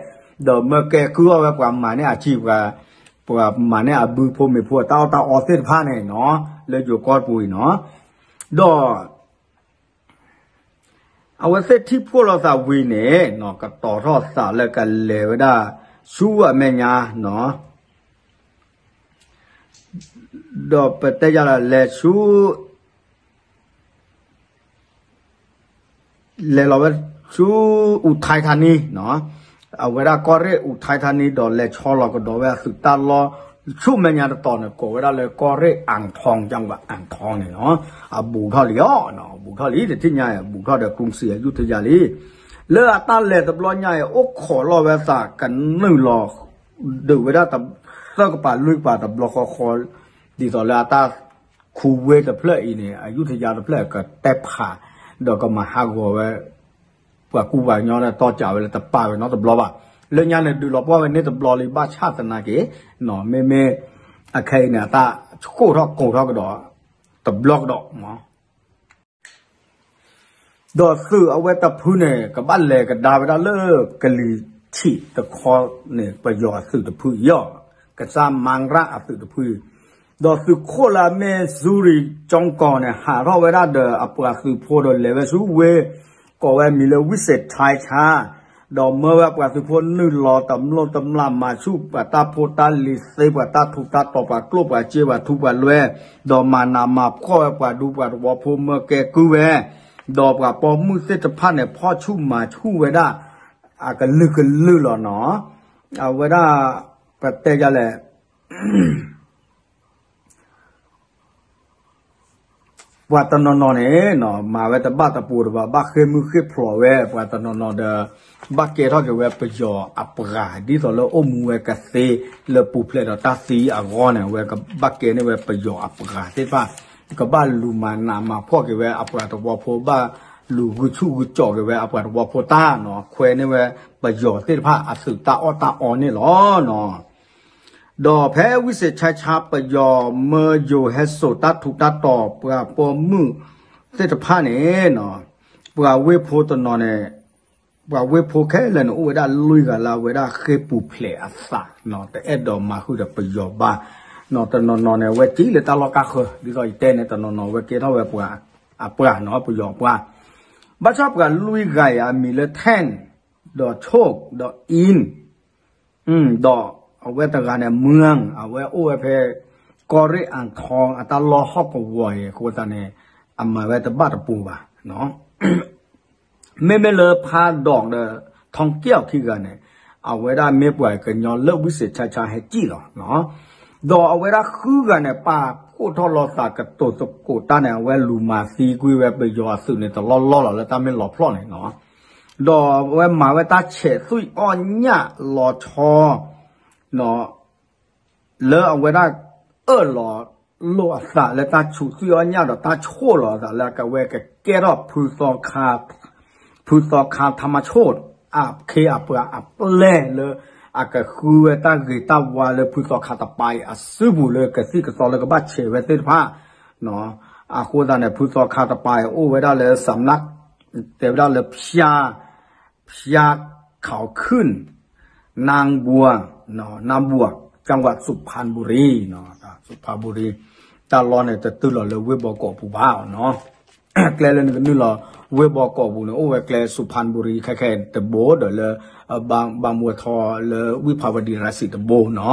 ဒီးမၢကဲကုၢ်အီၣ်ဝဲပှၤမၤန့ၢ်အစံာ် ပှၤမၤန့ၢ်အဘုဖိမ့ၤဖိအတၢ်အီၣ်တၢ်အီသ့ၣ်တဖၣ်န့ၣ်နီၤ လၢယိၤကီၢ်တပူၤအံၤနီၤ, ဒီး အဝဲသ့ၣ်ထံၣ်ဖှိၣ်လိာ်သးဝံၤန့ၣ်နီၤ ကတီၤထီၣ်သးလၢကလဲၤဝဲဒၣ်ဆူအမဲာ်ညါနီၤ, ဒီးပတဲယၤလၢလဲၤဆူ လဲၤလီၤဝဲဆူ အူထဲထါနံနီၤ, အဝဲဒၣ်ကီၢ်ရ့ၣ်အူထဲထါနံ ဒီးလဲၤဆီလီၤကဒီးဝဲအသုးတၢ်လီၢ် ဆူမဲာ်ညါတတီၤန့ၣ် ကိးဝဲဒၣ်လၢကီၢ်ရ့ၣ်အၣ်ထီ ကၠၣ်ဝဲအၣ်ထီန့ၣ်နီၤ, အဘူးထီၣ်လံဧါ, ဘူးထီၣ်လံ တထံၣ်ညါ ဘူးထီၣ်ဒီးကရုၢ်စံၣ်အယူထယါလံ. လၢအတၢ်လဲၤတဘျီညါအံၤ အိၣ်ခိးလီၤဝဲသးကနုာ်လီၤ ဒုးဝဲဒၣ်သၢကပၤလွံၢ်ကပၤတဘျီဃီဃီ, ဒ်သိးလၢအတၢ်ခူဝ့တဖျၢၣ်အံၤန့ၣ် အယူထယါတဖျၢၣ်ကတဲဖး ဒီးကမၤဟးဂီၤဝဲ ပှၤကူပှၤကညီဒီး တီၢ်ကးဝဲလၢတပာ်ဝဲနီတဘျီဘၣ်. လၢညါန့ၣ် ဒုးလီၤပှီၢ်ဝဲန့ၢ်တဘျီလံ ဘၣ်ဆၣ်သနာ်က့ မ့မ့ၢ် အခဲအံၤန့ၣ် အတၢ်ကိၢ်ထီၣ်ကိၢ်ထီၣ်ကဒီး တဘျီကဒီး ဒီးသုးအဝဲတဖုန့ၣ် ကဘၣ်လဲၤကဒါဝဲဒၣ်လၢကလံၤထံးတခီန့ၣ် ပယီၤအသုးတဖုအံၤလီၤ, ကစၢ်မၤရၣ်အသုးတဖုအံၤ, ဒီးသုးခိၣ်လၢအမ့ၢ်စူရံကၠီကီၢ်န့ၣ် ဟးထီၣ်ဝဲဒၣ်ဒီးအပှၤသုးဖိဒီးလဲၤဝဲဆူဝ့ၢ် ကိးဝဲမံၤလၢဝံၣ်စ့းထဲဆါ ဒီးမၢဝဲအပှၤသုးဖိနုာ်လီၤတမျိၢ်တမျာ် မၤဆူၣ်ပှၤတၢ်ဖိတၢ်လံၤ သ့ပှၤတၢ်ထူးတၢ်တီၤ ပှၤကျိၣ်ပှၤစ့ ပှၤထူးပှၤလွဲ, ဒီးမၤနးမၤဖှီၣ်ဝဲပှၤဒူပှၤသဝီဖိ မၢကဲကုၢ်ဝဲ, ဒီးပှၤပိာ်မုၣ်သ့ၣ်တဖၣ်န့ၣ် ဖီၣ်ဆူၣ်မၤဆူၣ်ဝဲဒၣ် အကလုာ်ကလုာ်လီၤနီၤ. အဝဲဒၣ် ပတဲယၤလဲၣ် ပှၤတနီၤနီၤန့ၣ် မၤဝဲတဘၣ်တပိၤတဘၣ် ဘၣ်ဃ့ၢ်မုၢ်ဃ့ၢ်ဖျိးဝဲ ပှၤတနီၤနီၤဒီး ဘၣ်ကဲထီၣ်က့ၤဝဲပယီၤအပှၤ ဒ်သိးလၢအိၣ်မူဝဲကသ့လၢပူၤဖျဲးဒီးတၢ်သံအဂီၢ်န့ၣ် အဝဲကဘၣ်ကဲန့ၢ်ဝဲပယီၤအပှၤသ့ၣ်တဖၣ် ကဘၣ်လူၤမၤနးမၤဖှီၣ်က့ၤဝဲအပှၤသဝီဖိ ဘၣ်လူၤဂုာ်ဆူၣ်ဂုာ်ကၠီၣ်က့ၤဝဲအပှၤသဝီဖိတၢ်နီၤ ခွဲန့ၢ်ဝဲပယီၤသ့ၣ်တဖၣ်အသုးတၢ်အီၣ်တၢ်အီန့ၣ်လီၤနီၤ. ဒီးဖဲဝံၣ်စ့းဆါဆါ ပယီၤမၢယိၤဟဲစိာ်တၢ်ထူးတၢ်တီၤ ပှၤပိာ်မုၣ်သ့ၣ်တဖၣ်န့ၣ် ပှၤဝ့ၢ်ဖိတနီၤန့ၣ် ပှၤဝ့ၢ်ဖိခဲလၢာ်န့ၣ် အိၣ်ဝဲဒၣ်လွံၢ်ဂၤလၢအဝဲဒၣ်ဃ့ၢ်ပူၤဖျဲးအသးနီၤ တအဲၣ်ဒိးမၤဃုာ်ဒီးပယီၤဘၣ် နီၤ တနီၤနီၤန့ၣ် အဝဲက့ၤလၢတၢ်လီၢ်ကါဃၢၤ ဒ်သိးယတဲန့ၣ် တနီၤနီၤအဝဲကဲထီၣ်ဝဲပှၤအပှၤနီၤ ပယီၤအပှၤ ဘၣ်ဆၣ်ပှၤလွံၢ်ဂၤအံၤ အမံၤလၢ Ten ဒီး Chok ဒီး In ဒီးအဝဲတဂၤန့ၣ် Muang အဝဲအိၣ်ဝဲဖဲ ကီၢ်ရ့ၣ်အၣ်ထီအတၢ်လီၢ်ဟီၣ်ကဝီၤအံၤအဃိသတးန့ၣ် အမၤဝဲတဘၣ်တပူၤဘၣ်. မ့မ့ၢ်လၢဖးဒိၣ်ဒီး ထီကဲၣ်ခံဂၤန့ၣ် အဝဲဒၣ်မ့ၢ်ပှၤကညီလၢဝံစ့းဆါဆါဟဲစံၣ်လီၤ. ဒီးအဝဲဒၣ်ဃုဂၤန့ၣ် ပာ်ဖှိၣ်ထီၣ်လိာ်သးကတိၤသကိးတၢ်န့ၣ် အဝဲလူၤမၤသံကွံာ်ဝဲပယီၤအသုးန့ၣ် တလီၢ်လီၢ်လီၤလၢတၢ်မ့ၢ်လီၤဖျီၣ်န့ၣ်လီၤ. ဒီးအဝဲမၤဝဲတၢ်ဆဲးသွံၣ်အီၣ်ညၣ်လီၤဆီ လၢအဝဲဒၣ်အၢၣ်လီၤလိာ်အသးလၢတၢ်ဆူးသွံၣ်အီၣ်ညၣ်ဒီး တၢ်ဆိၣ်လီၤအသးလၢအကဝဲကကဲထီၣ် ဖုသီခါ ဖုသီခါထါမါဆိၣ် အခ့အပှၤအပျဲၢ်လၢ အကဃုဝဲတၢ်ဂ့ၤတၢ်ဝါလၢဖုသီခါတပၤအံၤအစုပူၤလၢကသံၣ်ကသီလၢကဘၣ်ဆဲးဝဲသ့ၣ်တဖၣ်. အဃိသတးန့ၣ် ဖုသီခါတပၤအံၤအိၣ်ဝဲဒၣ်လၢ စးနၣ် တဲဝဲဒၣ်လၢ ဖၠါ ဖၠါခီၣ်ခုၣ် နၢဘွဲ နၢဘွဲ จังหวัดสุพรรณบุรี สุพรรณบุรี တၢ်လီၢ်န့ၣ် တတုၤလီၤလၢဝ့ၢ်ဘီကီးပူၤဘၣ်နီၤ. ကျဲလၢနကနုာ်လီၤ ဝ့ၢ်ဘီကီးပူၤန့ၣ် အိၣ်ဝဲကျဲ สุพรรณบุรี ခဲခဲတဘိ ဒီးလၢ ဘၣ်မူထီၣ်လၢဝ့ၢ်ဖးဝဒံးရၤစံးတဘိနီၤ.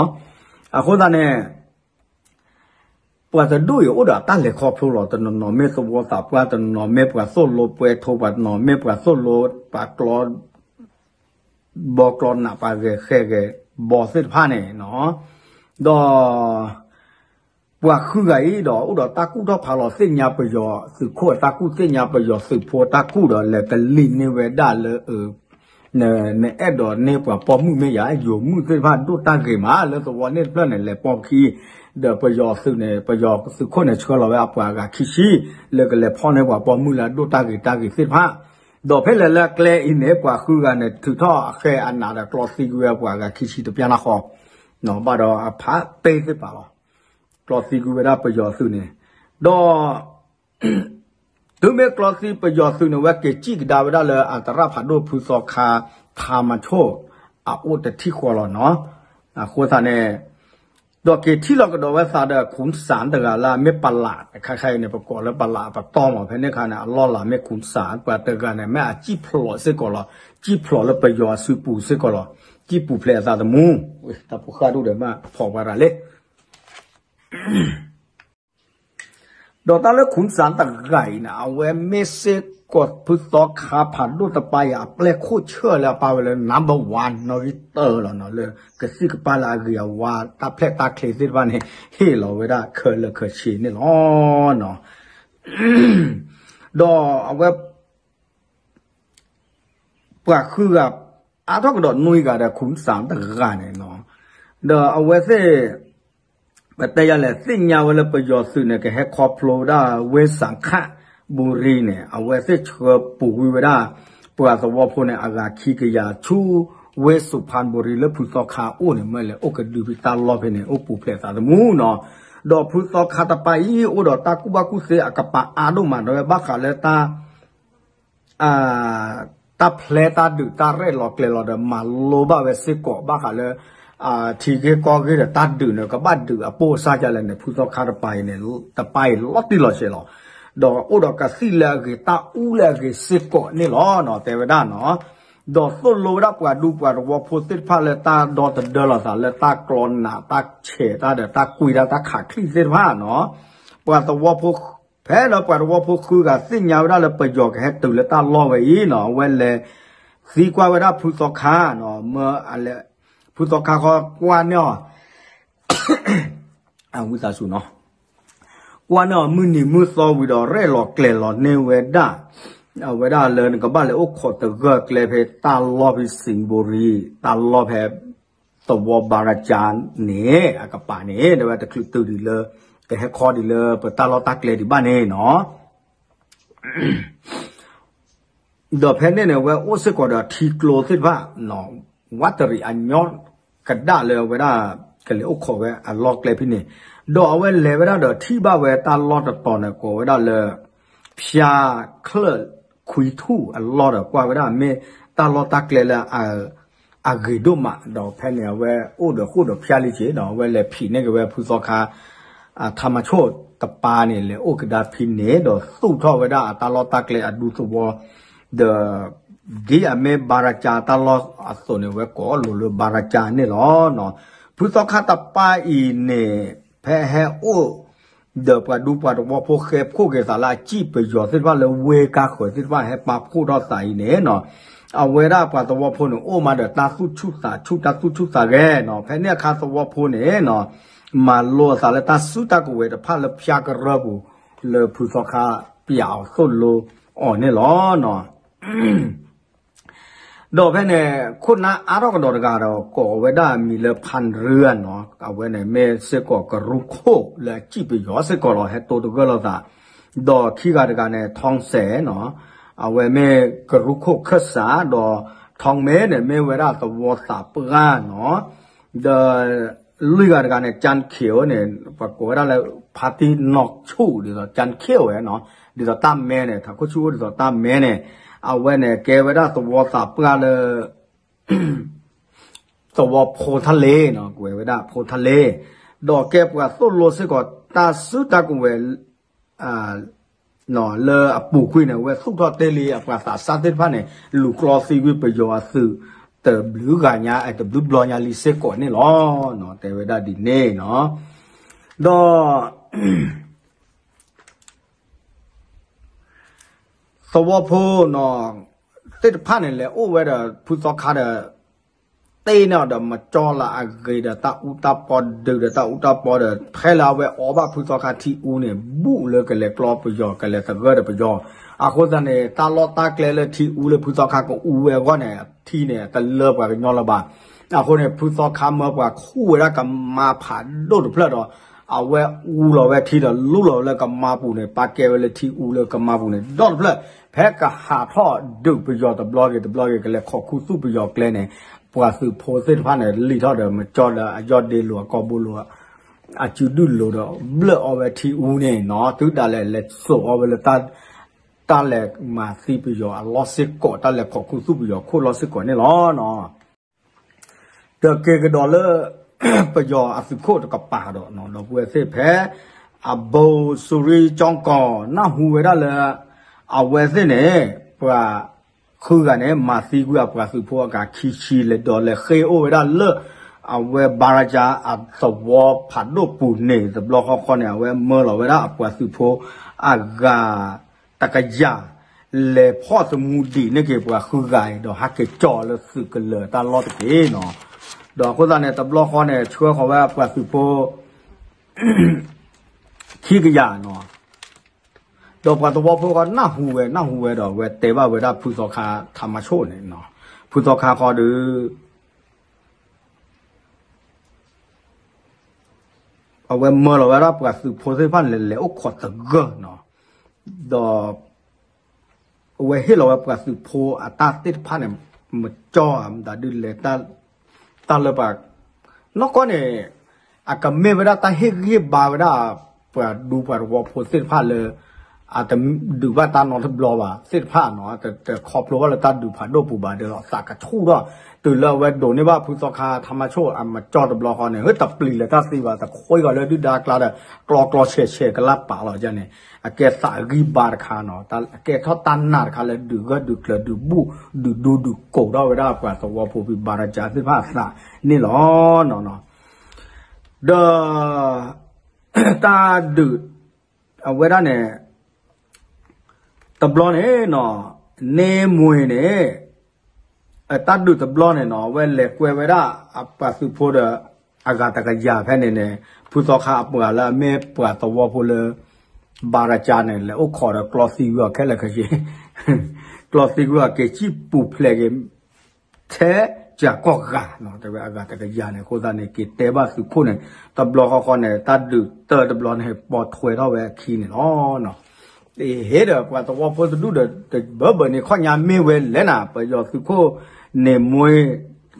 အဃိသတးန့ၣ် ပှၤတဒူၣ်အံၤအိၣ်ဒီးတၢ်လဲၤခီဖျိလီၤ. တနီၤနီၤမ့ၢ်သဝီသးပှၢ်, တနီၤနီၤမ့ၢ်ပှၤသိၣ်လိပွဲထိ, ပှၤတနီၤမ့ၢ်ပှၤသိၣ်လိ ပှၤကျီ ဘီကျီနး ပှၤဂဲၤဃဲၤဂဲၤဘီသ့ၣ်တဖၣ်န့ၣ်နီၤ. ဒီး ပှၤဃုဂၤအံၤဒီး အိၣ်ဒီးတၢ်ကူၣ်ထီၣ်ဖးလီၤသ့ၣ်ညါပယီၤသုးခိၣ်အတၢ်ကူၣ် သ့ၣ်ညါပယီၤသုးဖိတၢ်ကူၣ်ဒီး လဲၤကလံၣ်န့ၢ်ဝဲဒၣ်လၢ နအဲၣ်ဒိးန့ၢ်ပှၤပိာ်မုၣ်မ့ၢ်ယၤ ယိၤမုၣ်သ့ၣ်တဖၣ်ဒိၣ်တၢ်ဂ့ၤမး လၢသဝီန့ၣ်တဖျၢၣ်န့ၣ် လဲၤပိာ်ခံ, ဒီးပယီၤသုးန့ၣ် ပယီၤသုးခိၣ်န့ၣ် ဆှၢလီၤဝဲအပှၤအဂၤခံဆံ လၢကလဲၤဖီၣ်န့ၢ်ပှၤပိာ်မုၣ်လၢအဒိၣ်တၢ်ဂ့ၤတၢ်ဂ့ၤသ့ၣ်တဖၣ်. ဒီးဖဲလဲၣ်လၢအကျဲအံၤန့ၣ် ပှၤဃုဂၤန့ၣ် ထုးထီၣ်အဃဲအနးဒီးကျီသံကွံာ်ဝဲပှၤအဂၤခံဆံတပျၢ်နၢ်ဃီ, ဘၣ်ဒီးအဖးပဲသ့ၣ်တဖၣ်လီၤ. ကျီသံကွံာ်ဝဲဒၣ်ပယီၤသုးန့ၣ်, ဒီး တုၤမ့ၢ်ကျီသံပယီၤသုးန့ၣ် ဝဲက့ၤစံၣ်ကဒါဝဲဒၣ်လၢအတရၣ်ဖးဒိၣ်ဖုသီခါ ထါမါဆိၣ် အအိၣ်တထံၣ်ဃီလီၤနီၤ. အဃိသတးန့ၣ် ဒီးက့ၤထံၣ်လီၤကဒီးဝဲသးဒီး ခုၣ်စၣ်တဂၤလၢအမ့ၢ်ပလး တခါခါအံၤန့ၣ် ပကိးလၢပလးပတီၢ်မး ဖဲန့ၣ်အခါန့ၣ် အလီၢ်လၤမ့ၢ်ခုၣ်စၣ် ပှၤတဂၤန့ၣ် မ့ၢ်အစံၣ်ဖျိးစ့ၢ်ကီးလီၤ. စံၣ်ဖျိးလၢပယီၤအစုပူၤစ့ၢ်ကီးလီၤ. စံၣ်ပူၤဖျဲးအသးသမူ, တၢ်ဖိဃၢ်ဒိၣ်ဒီးမ့ၢ်ဖီၣ်ဝဲဒၣ်လံ ဒီးတၢ်လၢခုၣ်စၣ်တဂၤအံၤန့ၣ် အဝဲမ့ၢ်စ့ၢ်ကီးဖုသီခါဖးဒိၣ်တပၤအံၤ အပျဲၢ်ခိၣ်ဆၢၣ်လၢအပာ်ဝဲလၢ number one နီၣ်ဂံၢ်တၢလီၤနီၤ လၢကသံၣ်ကပၤလၢအဂ့ၤအဝါ တၢ်ဖျဲၣ်တၢ်ချ့သ့ၣ်တဖၣ်န့ၣ် ဟ့ၣ်လီၤဝဲဒၣ်ခဲလၢာ်ခဲဆ့န့ၣ်လီၤ. ဒီးအဝဲ ပှၤဃုဂၤ အါထီၣ်ကဒီးနွံဂၤဒီး ခုၣ်စၣ်တဂၤန့ၣ်နီၤ, ဒီးအဝဲသ့ၣ် ပတဲယၤလဲၣ် သ့ၣ်ညါဝဲလၢပယီၤသုးန့ၣ် ကဟဲခီဖျိဝဲဒၣ်ဝ့ၢ်စၣ်ခၣ်ဘူရံန့ၣ် အဝဲသ့ၣ်ဆှၢပူၤကွံာ်ဝဲဒၣ် ပှၤသဝီဖိန့ၣ် အဂၤခံကယၤဆူ ဝ့ၢ်စူၤဖၣ်ဘူရံလၢဖုသီခါအိၣ်န့ၣ် မ့ၢ်လဲၤအိၣ်ကဒုဖံးတၢ်လီၢ်ဖဲန့ၣ် အိၣ်ပူၤဖျဲးသးသမူနီၤ, ဒီးဖုသီခါတပၤအံၤ အိၣ်ဒီးတၢ်ကူၣ်ဘၣ်ကူၣ်သ့အကပၤအါဒိၣ်မး ဒီးဝဲဘၣ်ဃးလၢတၢ် တၢ်ဖျဲတၢ်ဒုးတၢ်ရဲၣ်လီၤကျဲၤလီၤဒီး မၤလိဘၣ်ဝဲစ့ၢ်ကီး ဘၣ်ဃးလၢ ထံဂ့ၢ်ကီၢ်ဂ့ၢ်ဒီးတၢ်ဒုးန့ၣ် ကဘၣ်ဒုးအပိၢ်အစၢ်ဒ်လဲၣ်န့ၣ် ဖုသီခါတပၤအံၤန့ၣ် တပၤအံၤလီၤတံၢ်လီၤဆဲးလီၤ. ဒီးအိၣ်ဒီးကသံၣ်လၢအဂ့ၤ တၢ်အူလၢအဂ့ၤစ့ၢ်ကီးန့ၣ်လီၤ တဲဝဲဒၣ်နီၤ. ဒီးသိၣ်လိဝဲဒၣ်ပှၤဒူပှၤသဝီဖိသ့ၣ်တဖၣ်လၢတၢ်ဒီသဒၢလိာ်သးလၢတၢ်ကျီနး တၢ်ဆဲးတၢ်ဒီး တၢ်ကွံတၢ် တၢ်ခးချံၣ်သ့ၣ်တဖၣ်နီၤ, ပှၤသဝီဖိ ဖဲဒီးပှၤသဝီဖိဃုဂၤသ့ၣ်ညါဝဲဒၣ်လၢပယီၤကဟဲတုၤလၢတၢ်လီၢ်ဝဲအံၤနီၤ, အဝဲလဲၤသံကွၢ်ဝဲဒၣ်ဖုသီခါနီၤ, မၢအလဲၤ ဖုသီခါဃီကွၢ်န့ၢ်အီၤ အဝံသးစူၤနီၤ, ကွၢ်န့ၢ်အီၤမုၢ်နံၤမုၢ်သီဝံၤဒီး ရဲၣ်လီၤကျဲၤလီၤန့ၢ်ဝဲဒၣ် အဝဲဒၣ်လၢနကဘၣ်လဲၤအိၣ်ခိးသဂၢၢ်ကျဲဖဲတၢ်လီၢ်ဖဲစံးဘူရံ တၢ်လီၢ်ဖဲ သဝီဘၤရကၤန့ၣ် အကပၤန့ၣ် တဲဝဲတချုးတုၤဒံးလၢ ကဟဲခီဒံးလၢပတၢ်လီၢ်တၢ်ကျဲဒံးဘၣ်န့ၣ်နီၤ. ဒီးဖဲန့ၣ်န့ၣ် အဝဲအိၣ်စ့ၢ်ကီးဒီးထံကျိသ့ၣ်တဖၣ် ဝးတရံးအညီကဒၣ်လၢအဝဲဒၣ် ကလဲၤအိၣ်ခိးဝဲအလီၢ်ကျဲဖဲန့ၣ်, ဒီးအဝဲလဲၤဝဲဒၣ်ဒီးထံၣ်ဘၣ်ဝဲတၢ်လီၢ်တတီၤန့ၣ် ကိးဝဲဒၣ်လၢ ဖၠါချၢၣ်ခွံထူၣ်အလီၢ်ဒီး ကွၢ်ဝဲဒၣ်မ့ၢ်တၢ်လီၢ်တၢ်ကျဲလၢ အဂ့ၤဒိၣ်မး ဒီးဖဲန့ၣ် အဝဲအိၣ်ဒီးဃိၣ်ဒီးဖၠါလံက့ၤဒီး အဝဲလဲၤဖံးန့ၢ်က့ၤဝဲဖုသီခါ ထါမါဆိၣ်တပၤန့ၣ် လဲၤအိၣ်ကဒါဖဲန့ၣ် ဒီးသူၣ်ထီၣ်ဝဲဒၣ်အတၢ်လီၢ်တၢ်ကျဲအဒူသဝီ ဒီး ဒ်အမ့ၢ်ဘၤရကၤတၢ်လီၢ်အသိးန့ၣ် ဝဲကိးလိာ်လၢဘၤရကၤန့ၣ်လီၤ. ဖုသီခါတပၤအံၤန့ၣ် ဖဲဟဲအိၣ် ဒီးပှၤဒူပှၤသဝီဖိဃဲဖှိၣ်က့ၤသးလၢအစံၣ်ပယီၤသ့ၣ်တဖၣ်လၢဝ့ၢ်ကါဃၢၤသ့ၣ်တဖၣ်ဟဲပာ်ဖှိၣ်ထီၣ်သးအံၤန့ၣ်နီၤ, အဝဲဒၣ်ပှၤသဝီဖိန့ၣ် အိၣ်မးဒီးတၢ်သူၣ်ဆူၣ်သးဆူၣ် တၢ်သူၣ်ဆူၣ်သးဂဲၤနီၤ, ဖဲန့ၣ်အခါသဝီဖိန့ၣ်နီၤ မၤလိအသးလၢတၢ်စုတၢ်ကဝဲၤတဖၣ်လၢဖၠါကရၢပူၤ လၢဖုသီခါပျးအီၤသိၣ်လိအီၤန့ၣ်လီၤ. ဒီးဖဲန့ၣ် ခိၣ်နၢ်အါထီၣ်ကဒီးတဂၤဒီး ကိးဝဲဒၣ်အမံၤလၢဖၣ်ရၢနီၤ, အဝဲန့ၣ်မ့ၢ်စ့ၢ်ကီး ကရူခိၣ်လၢအစံၣ်ပယီၤစ့ၢ်ကီးလီၤ, ဟဲတိတဂၢၢ်လိာ်သး, ဒီးခံဂၤတဂၤန့ၣ် ထီၣ်စဲးနီၤ, အဝဲမ့ၢ်ကရူခိၣ်ခၢၣ်စး, ဒီးထီၣ်မဲန့ၣ် မ့ၢ်ဝဲဒၣ်သဝီသးပှၢ်နီၤ, ဒီး လွံၢ်ဂၤတဂၤန့ၣ် ကၠၣ်ခ့ၣ်န့ၣ် ပှၤကိးဝဲဒၣ်လၢ ဖါတံၢ်နီၢ်ဆူၣ် ဒ်သိးကၠၣ်ခ့ၣ်ဝဲနီၤ, ဒ်သိးတၢ်မဲန့ၣ် ထးခိၣ်ဆူၣ်အိၣ်ဒ်သိးတၢ်မဲန့ၣ်, အဝဲန့ၣ်ကဲဝဲဒၣ်သဝီသးပှၢ်လၢ သဝီဖိထါလ့နီၤ, ကွဲးဝဲဒၣ်ဖိထါလ့, ဒီးကဲပှၤသိၣ်လိစ့ၢ်ကီး တၢ်စုတၢ်ကဝဲၤ လၢအပူၤကွံာ်န့ၣ် အဝဲသူၣ်ထီၣ်တ့ၢ်လံအပှၤသးစၢ်သ့ၣ်တဖၣ်န့ၣ် လူၤကျီသံကွံာ်ပယီၤအသုး တဘျုးဂၤညါ တဘျုးဘျီညါလံစ့ၢ်ကီးန့ၣ်လီၤ. တဲဝဲဒၣ်ဒ်န့ၣ်နီၤ, ဒီး သဝီဖိနီၤ သ့ၣ်တဖၣ်န့ၣ် လဲၤအိၣ်ဝဲဒီးဖုသီခါဒီး တ့ၢ်န့ၢ်အီၤဒီးမကၠီလၢအဂ့ၤဒီး တၢ်အူတၢ်ပီဒုးဒီး တၢ်အူတၢ်ပီဒီး ဖဲလၢအဝဲအီဘၣ်ဖုသီခါထံအူန့ၣ် ဘူးလၢကလဲၤကျီပယီၤ ကလဲၤသဂၢၢ်ဒီးပယီၤ, အဃိသတးန့ၣ် တၢ်လီၢ်တၢ်ကျဲလၢထံအူလၢဖုသီခါကအူဝဲအဂီၢ်န့ၣ် ထံန့ၣ် တလၢပှၤကညီလၢၤဘၣ်. အဃိန့ၣ် ဖုသီခါမၢပှၤခူၣ်ဝဲဒၣ်ကမါဖးဒိၣ်တဖျၢၣ်ဒီး အဝဲအူလီၤဝဲထံဒီး လူလီၤဝဲလၢကမါပူၤန့ၣ် ပာ်ကဲဝဲလၢထံအူလၢကမါပူၤန့ၣ် ဒီတဖျၢၣ်, ဖဲကဟးထီၣ်ဒုးပယီၤတဘျီဂ့ၤတဘျီဂ့ၤ ကလဲၤခိးခူသူၣ်ပယီၤကျဲန့ၣ် ပှၤသုးဖိသ့ၣ်တဖၣ်န့ၣ် လံာ်ထီၣ်ဒီးမကၠီလၢအယီၢ်ဒ့လိၤအကီၢ်ဘိလိၤ အစုဒုၣ်လိၤဒီး ဘျၢၣ်အီဝဲထံအူန့ၣ်နီၤ, တုၤဒၣ်လဲာ်လဲၤစိာ်အီဝဲလၢ တၢ်လဲၤမၤသံပယီၤအလီၢ်စ့ၢ်ကီး တၢ်လဲၤခိးခူသူၣ်ပယီၤခိၣ်လီၢ်စ့ၢ်ကီးန့ၣ်လီၤ. ဒီးက့ၤကဒီးလၢ ပယီၤအသုးခိၣ်တကပၤဒီး ဒီပုၢ်ဝဲၢ်သ့ၣ်ဖဲ အဘိစူၤရံကၠီကီၢ် နၢ်ဟူဝဲဒၣ်လၢ အဝဲသ့ၣ်န့ၣ် ပှၤဃုဂၤန့ၣ် မၤသံကွံာ်အပှၤသုးဖိအဂၤခံဆံ လဲၤဒီးလဲၤဃ့ၢ်အိၣ်ဝဲဒၣ်လၢ အဝဲဘၤရကၠါအသဝီဖးဒိၣ်ပူၤန့ၣ် တဘျီဃီဃီန့ၣ် အဝဲမၢလီၤဝဲဒၣ်အပှၤသုးဖိအဂၤ တကယၤ လဲၤဖီၣ်သမူဒံးန့ၢ်က့ၤပှၤဃုဂၤအံၤ ဒီးဟဲက့ၤကၠီလၢသုးကလၢၤတၢ်လီၢ်တက့ၢ်နီၤ. ဒီးအဃိသတးန့ၣ် တဘျီဃီန့ၣ် ဆှၢဃီၤဝဲပှၤသုးဖိ ခံကယၤနီၤ. ဒီးပှၤသဝီဖိဃီနၢ်ဟူဝဲ နၢ်ဟူဝဲဒီး အဝဲတဲဘၣ်ဝဲဒၣ်ဖုသီခါထးမၤဆိၣ်န့ၣ်နီၤ, ဖုသီခါဃီဒီး အဝဲမၢလီၤဝဲဒၣ်ပှၤသုးဖိသ့ၣ်တဖၣ်န့ၣ် လဲၤအိၣ်ခိးသဂၢၢ်နီၤ, ဒီး အဝဲဟ့ၣ်လီၤဝဲပှၤသုးဖိအတၢ်သ့ၣ်တဖၣ်န့ၣ် မကၠီဧါ မတၤဒုးလဲၤ တၢ်လၢပှၤ နီၢ်ကီၢ်န့ၣ် အကမ့ၢ်ဝဲဒၣ်တၢ်ဟ့ၣ်ဂံၢ်ဟ့ၣ်ဘါဝဲဒၣ် ပှၤဒူပှၤသဝီဖိသ့ၣ်တဖၣ်လၢ အတဒုးဘၣ်တၢ်နီတဘျီဘၣ် သ့ၣ်တဖၣ်နီၤ, တခီဖျိဘၣ်လၢတၢ်ဒုးဖးဒိၣ်ပူၤဘၣ်ဒီး သးကဆူၣ်ထီၣ် တုၤလၢအဝဲဒိးန့ၢ်ဘၣ်ဖုသီခါထးမၤဆိၣ်အမကၠီတဘျီဃီန့ၣ် ဟဲတပျံၤလၢၤတၢ်သံဘၣ် တခွ့ဂီၤလၢဒုၣ်ဒါအကျါဒီး ကျီကျီဆဲးဆဲးကလၢ်ပာ်လီၤန့ၣ် အကဲသးဂံၢ်ဘါတခါနီၤ, အကဲထီၣ်တၢ်နာ်တခါလၢဒုးဂၢၢ်ဒုးကျၢၤဒုးဘူၣ် ဒုးဒူဒုးကိးထီၣ်ဝဲဒၣ်ပှၤသဝီဖိဖံး ဘၤရကၠါသ့ၣ်တဖၣ်အသးန့ၣ်လီၤ. ဒီး တၢ်ဒုး အဝဲဒၣ်န့ၣ် တဘျီန့ၣ်နီၤ န့ၣ်မှ့န့ၣ် တၢ်ဒုးတဘျီန့ၣ်နီၤ အဝဲလဲၤကွဲဝဲဒၣ်အပှၤသုးဖိဒီး အဂၤတကယၤဖဲန့ၣ်န့ၣ် ဖုသီခါအပှၤလၢအမ့ၢ်ပှၤသဝီဖိလၢ ဘၤရကၠါန့ၣ် လဲၤအိၣ်ခိးဒီးကျီသံကွံာ်အီၤခဲလၢာ်ခဲဆ့ ကျီသံကွံာ်အီၤက့ၤစံၣ်ပူၤဖျဲးက့ၤ ထဲကၠၤကီၢ်ဂၤနီၤ တဲဝဲအဂၤတကယၤန့ၣ် အဃိသတးန့ၣ် က့ၤတဲဘၣ်သုးခိၣ်န့ၣ် တဘျီဃီဃီန့ၣ် တၢ်ဒုးတၢတဘျီန့ၣ် ပိာ်ထွဲထီၣ်ဝဲအခံန့ၣ်လီၤ. ဟ့ၣ်ဒီးပှၤသဝီဖိတဒူၣ်ဒီး တဘၢဘၢန့ၣ် ခီၣ်ညါမ့ၢ်ဝဲလဲၣ်နၤ ပယီၤသုးခိၣ်န့ၣ်မှ့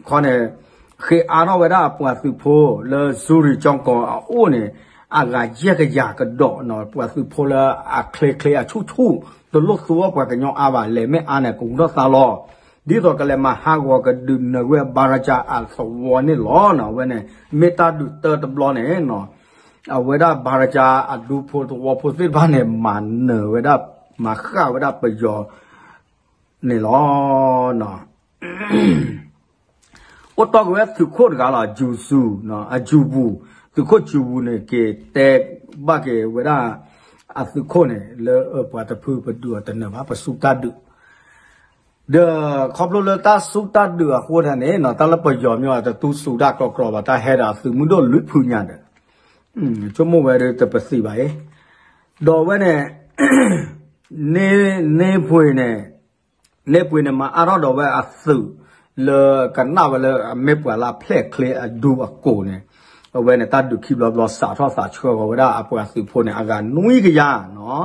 ခီန့ၣ် ဃ့အါထီၣ်ဝဲဒၣ်အပှၤသုးဖိလၢစူၤရံကၠီကီၢ်အအိၣ်န့ၣ် အဂၤယဲၢ်ကယၤကဒီးနီၤ ပှၤသုးဖိလၢအချ့ချ့အဆူၣ်ဆူၣ် တလိၣ်သူအီၣ်ပှၤကညီအါဘၣ် လဲၤမ့ၢ်အါန့ၣ် ကဝံၤထီၣ်သါလီၤ ဒ်သိးကလဲၤမၤဟးဂီၤကဒုးနၢၤဝဲဘၤရကၠါအသဝီန့ၣ်လီၤနီၤ အဝဲန့ၣ် မ့ၢ်တၢ်ဒုးတၢတဘျီန့ၣ်နီၤ အဝဲဒၣ်ဘၤရကၠါအဒူဖိသဝီဖိသ့ၣ်တဖၣ်န့ၣ် မၤနၢၤဝဲဒၣ် မၤဃၣ်ဝဲဒၣ်ပယီၤန့ၣ်လီၤ. အိၣ်တီၢ်က့ၤဝဲသုးခိၣ်တဂၤလီၤ အယူၤစူၤ အယူၤပူၤ သုးခိၣ်စူၤဝူၤန့ၣ် က့ၤတဲဘၣ်က့ၤဝဲဒၣ် အသုးခိၣ်န့ၣ် လၢပှၤတဖုပဒုးအီၤတနၢၤဘၣ် ပစူၢ်တၢ်ဒုး ဒီးခီဖျိလၢတၢ်စူၢ်တၢ်ဒုးအဃိန့ၣ် တၢ်လၢပယီၤမ့ၢ်တတူၢ်စူၤတၢ်ကီကီဘၣ် တၢ်ဟဲဒီးအသုးမုၢ်ဒိၣ်လွံၢ်ဖုညါဒီး ဆိကမိၣ်ဝဲဒီးတပသံးဘၣ်အံၤ ဒီးဝဲန့ၣ် န့ၢ်ပှ့ၤန့ၣ် န့ၢ်ပှ့ၤန့ၣ် မၤအါထီၣ်ဒီးဝဲအသုး လၢကနၣ်ဝဲလၢအမ့ၢ်ပှၤလၢအဖျဲၣ်ချ့အဒူအကိာ်န့ၣ် အဝဲန့ၣ်တၢ်ဒုးခံဘျီဘျီစးထီၣ်သးဆှၢဃီၤဝဲဒၣ်အပှၤသုးဖိန့ၣ် အဂၤနွံကယၤနီၤ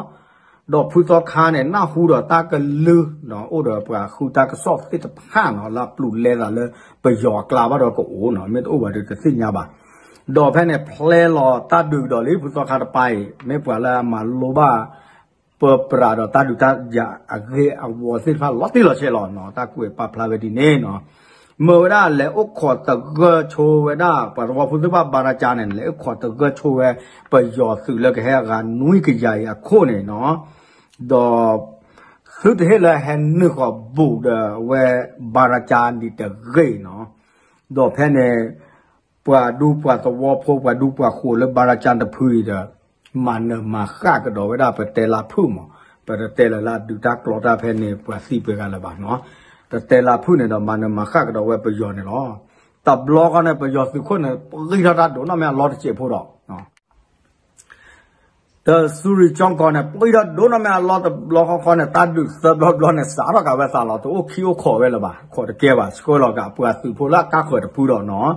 ဒီးဖုသီခါန့ၣ် နၢ်ဟူဒီးတၢ်ကလုၢ်နီၤ အိၣ်ဒီးပှၤဃုတၢ်ကစီၣ်သ့ၣ်တဖၣ်နီၤ လၢအပျူၤလဲသးလၢပယီၤအကျါဘၣ်ဒီးကအိၣ်နီၤ မ့ၢ်တအိၣ်ဘၣ်ဒီးတသ့ၣ်ညါဘၣ် ဒီးဖဲန့ၣ် ဖျဲလီၤတၢ်ဒုးကဒီးလံ ဖုသီခါတပၤအံၤ မ့ၢ်ပှၤလၢအမၤလိဘၣ် ပၢပြးဒီးတၢ်ဒုးတၢ်ယၤအဂ့ၢ်အဝီသ့ၣ်တဖၣ်လီၤတံၢ်လီၤဆဲးလီၤနီၤ တၢ်ကွဲးပာ်ဖျါဝဲဒ်န့ၣ်နီၤ မၢဝဲဒၣ်လဲၤအိၣ်ခိးသဂၢၢ်ဆိဝဲဒၣ် ပှၤသဝီဖိသ့ၣ်တဖၣ်ဘၤရကၤန့ၣ် လဲၤအိၣ်ခိးသဂၢၢ်ဆိဝဲ ပယီၤသုးလၢကဟဲအဂၤနွံကယၤအံၤအခိၣ်န့ၣ်နီၤ ဒီး သုတဟ့ၣ်လၢဟဲနုာ်ဃီၤဘူးဒီးဝဲဘၤရကၤဒံးတဂ့ၤနီၤ ဒီးဖဲန့ၣ် ပှၤဒူပှၤသဝီဖိ ပှၤဒူပှၤဃိးလၢဘၤရကၤတဖုအံၤဒီး မၤနၢၤမၤဃၣ်ကဒီးဝဲဒၣ်ပတဲလၢဖုၣ်မး ပတတဲလၢၤလၢအဒုးတၢ်ကျီတၢ်ဖဲန့ၣ် ပှၤသံပှဲၤဂၤလၢၤဘၣ်နီၤ တတဲလၢဖုၣ်န့ၣ်ဒီး မၤနၢၤမၤဃၣ်ကဒီးဝဲပယီၤန့ၣ်လီၤ တဘျီဃီန့ၣ် ပယီၤသုးခိၣ်န့ၣ် ပှံၢ်ထီၣ်တၢ်ဒိၣ်နီၢ်မ့ၢ်အလီတစဲးဖိဒီး ဒီးစူၤရံကၠီကီးန့ၣ် ပှံၢ်ထီၣ်ဒိၣ်နီၢ်မ့ၢ်အလီတဘျီဃီဃီန့ၣ် တၢ်ဒုးသၢဘျီဘျီန့ၣ် စးထီၣ်ကးဝဲသးလီၤ တအိၣ်ခံအိၣ်ခိးဝဲလၢၤဘၣ် ခိးတကဲဘၣ် ဆှၢလီၤကးအပှၤသုးဖိလၢအကါဃၢၤတဖုဒီးနီၤ